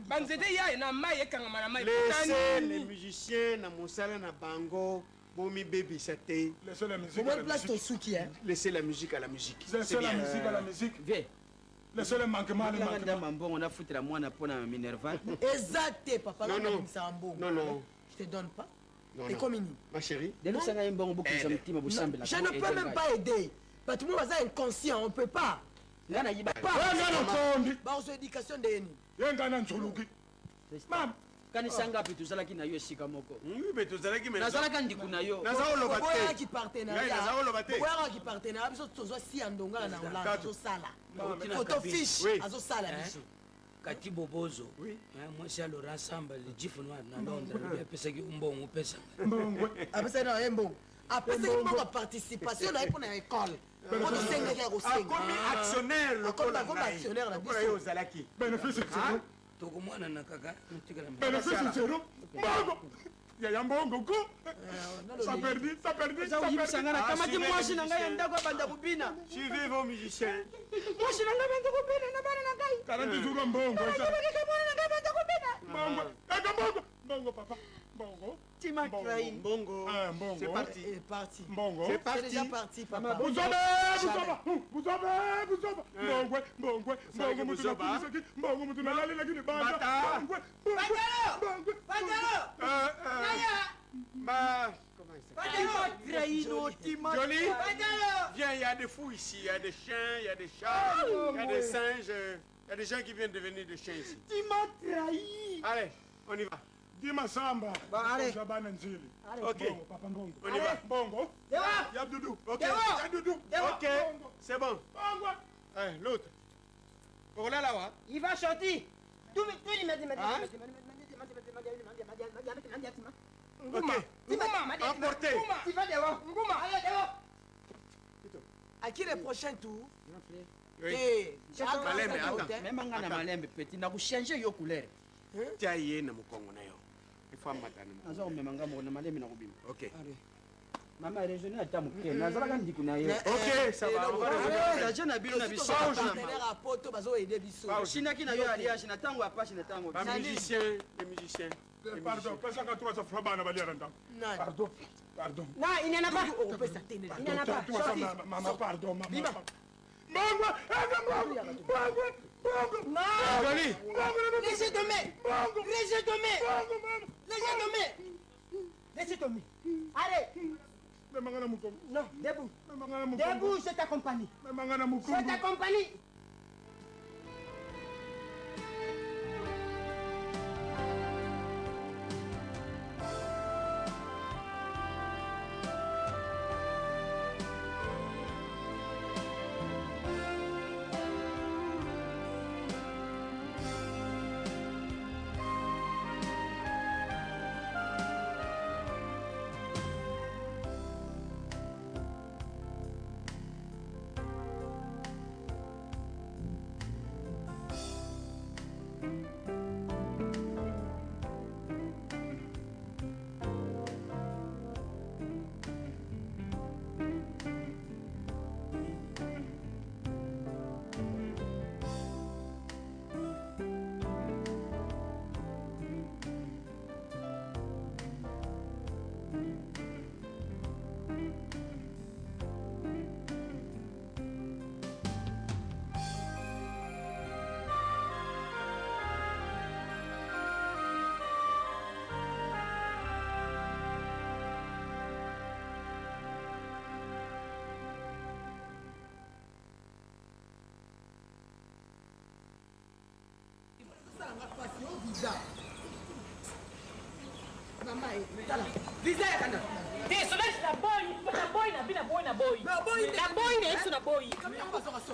Banzete ya na mai ekangama na mai. Laissez les musiciens na mosala na bango bomibebisa te. Laissez la musique. Au à moins la place musique. tosuki hein. Laissez la musique à la musique. Laissez C'est la bien. musique à la musique. Vie. Laissez le manquement à le Natilaka manquement. ndamba mbongo nafutela mwana mpo na Minerval. Eza te papa. Non, Nga non. nabimisaka mbongo. Non, non. Je te donne pas. Non, non. Ekomi nini? Ma chérie. Delosanga ye mbongo bokisa motima bosambela. Je ne peux même pas aider. Bato mo baza inconscient, on peut pas. Nga nayiba. Ntombi. Bazwa éducation nde ye nini? Ye nga na nzuluki. Mama. Kanisa ngapi tozalaki na yo esika moko. Oui, mais tozalaki mais Nazalaka ndiku na yo. Naza oloba te. Boyaki Ngai partenariat. naza oloba te. Boyaki partenariat biso tozwa si ya ndongala na Hollande Tatu. azosala. Nauti na Photo kabine. fiche Oui. azosala Hein? biso. Kati Bobozo, hein, mwasi ya Laurent Samba, le jifu noir na Londres, alobi apesaki yo mbongo opesa. Mbongo. Apesaki na ye mbongo. Apesaki mbongo ya participation na ye mpo na école. Po tosengaki ya kosenga. Akomi actionnaire lokola Akomi ngai. actionnaire na Lokola yo biso. ozalaki. Bénéfice zéro. Tokomwanana kaka, notikala Bénéfice zéro. Mbongo. Yaya mbongo ko. Ça perdu, ça perdu, ça Oza perdu. nga nakamati suivez mwasi les na ngai ya musiciens. ndako abanda kobina. Suivez vos musiciens. Mwasi na ngai abanda kobina na bana na ngai. 40 jours mbongo. Nakabaki mwana na ngai abanda kobina. Mbongo. Eka mbongo. Mbongo papa. Mbongo. Tu m'as trahi. Mbongo. Ah, mbongo. C'est parti. Eh, parti. Mbongo. C'est C'est parti. déjà parti papa. Buzoba, buzoba, buzoba, buzoba. Mbongwe, mbongwe, mbongo mutu buzoba. nakulisaki, mbongo mutu nalalelaki libanda. Bata. Mbongwe, mbongwe, mbongwe. Ma... Comment il s'appelle? Tu m'as trahi, non, tu m'as Jolie, trahi. viens, il y a des fous ici, il y a des chiens, il y a des chats, il y a des singes, il y a des gens qui viennent devenir des chiens ici. Tu m'as trahi. Allez, on y va. Dima samba. Bon, allez. Kozwa bana nzili. Ok. Mbongo, papa mbongo. On y va. Mbongo. Dewa. Ya dudu. Ok. Ya dudu. Ok, c'est bon. Mbongo. Allez, l'autre. Oh là là, ouais. Il va chanter. Tout tout il m'a dit Hein? Ok. Nguma. Emporté. Tu vas dehors. Nguma. Allez dehors. À qui le prochain tour? Oui. Eh, Malembe, attends. Mema nga na malembe petit nakochange yo couleur. Tia ye na mokongo na yo. Il faut amata na mokongo. Naza komema nga moko na malembe na kobima. Ok. Mama raisonne ata moke nazalaka ndiku na ye. Ok, ça va. On va raisonner. Naje na bino na biso. Partenaire à poto bazoyede biso. Osinaki na yo alliance na ntango ya pasi na ntango. Ba musiciens, les musiciens. Les Pardon, musiciens. pesaka 300 francs bana balia na ndako. Nani? Pardon. Pardon. Non, il n'y en a pas. Okopesa te Il n'y en a pas. Toi, ça, Sorti. Mama, pardon, mama. Mbongo, eka mbongo, mbongo, mbongo. Non. Jolie. Mbongo, Laissez tomber. Mbongo. Laissez tomber. Mbongo, mama. Laissez tomber. Laissez tomber. Allez. Memanga na mokongo. Non, debout. Memanga na mokongo. Debout, je t'accompagne. Memanga na Je mokongo. t'accompagne. Thank nga pasi o visa mama e tala visa ya kana te solange naboyi naboyi na bi naboyi naboyi naboyi na yesu naboyi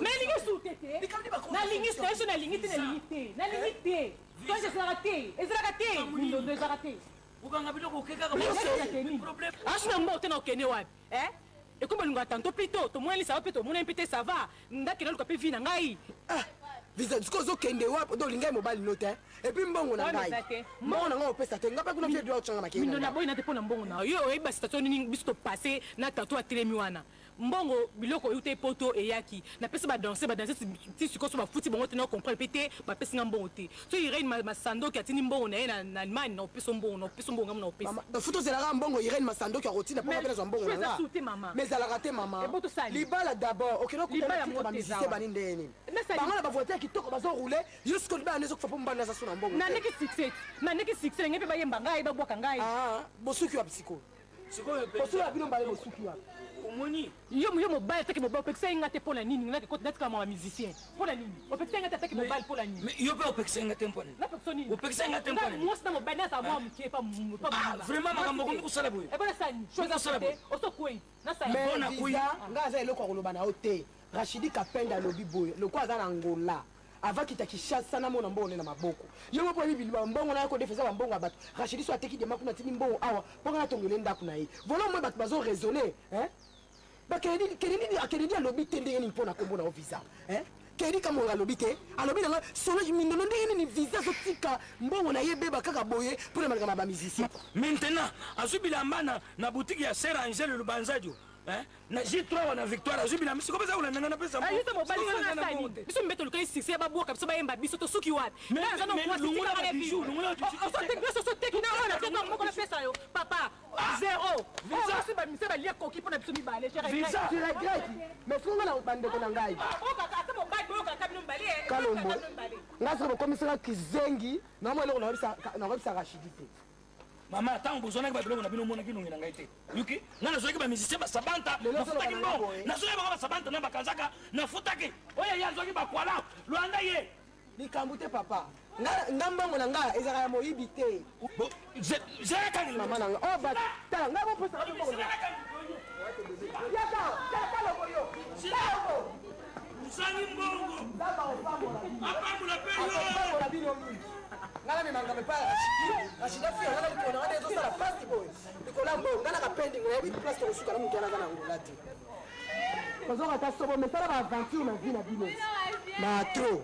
nalingi su te te nalingi na yesu nalingi te nalingi te nalingi te solange ezalaka te ezalaka te mindondo ezalaka te okanga biloko okekaka asu na mbongo te na okende wapi ekomi olingaka tanto plito tomonani sava mpe tomonani mpe te sava ndakende oluka mpe vi na ngai visa sikoyo ozokende wapi do olingai mobali no te et puis mbongo na Wana ngai eza te. mbongo na ngai opesa te ngai mpe kuna fie droit ocanga makei mindo naboyi na te mpo na mbongo na yo oyebi basituation nini biso topasse na tato atelemi wana mbongo biloko euta epoto eyaki napesi badanse badanse ti sikoyo so bafuti bango te na comprendre mpe te bapesi nga mbongo te so Irene Masandoki atindi mbongo na ye na Allemagne na opesa mbongo na opesa mbongo ngambo na opesa futi ozelaka mbongo Irene Masandoki akotinda mpo mpe nazwa mbongo na nga te mama mais ezalaka te mama libala d'abord okende Libala okutana yango te bamusicien eza bani ndenge nini Nasali- bango na bavoiture ya kitoko bazoroule jusque libala nde ezokufa mpo mobali aza so na mbongo te. nandeki succès nandeki succès ndenge mpe bayemba ngai babwaka ngai bosuki wapi sikoyo bosuki ya bino mbale bosuki wapi omoni yo yo mobali ataki mobali opekisa ye nga te mpo na nini natika mama musicien mpo na nini opekisa ye nga te ataki mobali mpo na nini Mais yo mpe opekisa ye nga te mpo nini napekisa nini opekisa ye nga te mpo nini mwasi na mobali nazala mwa moke pa vraiment makambo okomi kosala boye ebona sani kosala boye. osokwei nasala mais visa ngai aza eloko ya koloba na yo te Rachidi Kapenda alobi boye lokola aza na Ngola avant kita Kinshasa namona mbongo nde na maboko yo moko oyebi mbongo na ye kodefesa bambongo ya bato. Rachidi so ateki dema kuna atindi mbongo awa mpo nga natongele ndako na ye. Voilà moi bato bazo raisonner hein. Bakennedy alobi te ndenge nini mpo na kombo na yo visa hein. Kennedy Kamonga alobi te, alobi na nga Solange Mindondo ndenge nini visa azotika mbongo na ye ebeba kaka boye mpo na makambo ya bamusicien. Maintenant azwi bilamba na boutique ya Sœur Angèle Lubanzadio hein, na J3 wana Victoire azwi bilamba sikoyo baza kolanda nga napesa mbongo. Ayisa mobali Sikoyo sona naza na sani mbongo te. biso mibete olukai succès babwaka biso bayemba biso tosuki wapi Mais- Ngai naza na mais mwasi, longola tika ba ngai bijoux, vivre. longola ba bijoux, Oh, oh, biso soteki na oyo nateka moko napesa yo papa zéro Visa. Oyo basi bamise balia koki mpo na biso mibale je regrette. Tu regrettes mais soki nga na bandeko na ngai Oyokaka ata mobali boyokaka bino mibale eh, Kalombo boyokaka bino mibale. ngai soki bokomisaka kizengi naomwa eloko nakobisa Rachidi te. Mama, ntango bozwanaki babiloko na bino omonaki elongi na ngai te yoki ngai nazwaki bamusicien basabanta Lelo nafutaki ozoloba na mbongo boye. nazwaki bango basabanta na bakanzaka nafutaki oyo ye azwaki bakwala lwanda ye likambo te papa nga mbongo na nga ezalaka ya moyibi te. Mama na nga oyo bato tala ngai bopesaka mpe mbongo na nga. Yaka tala kalongo yo kalongo ozangi mbongo apambola mpe yo apambola bino mingi ngai namemanga mepa ya Rachidi Rachida fia ngai na likolo na ngai nde ezosala pasi boye likolo ya mbongo ngai nakapendi ngo nayebi place tokosuka na moto wana aza na Ngola te. Kozonga ta sobo mesala baaventure na vie na bino na trop.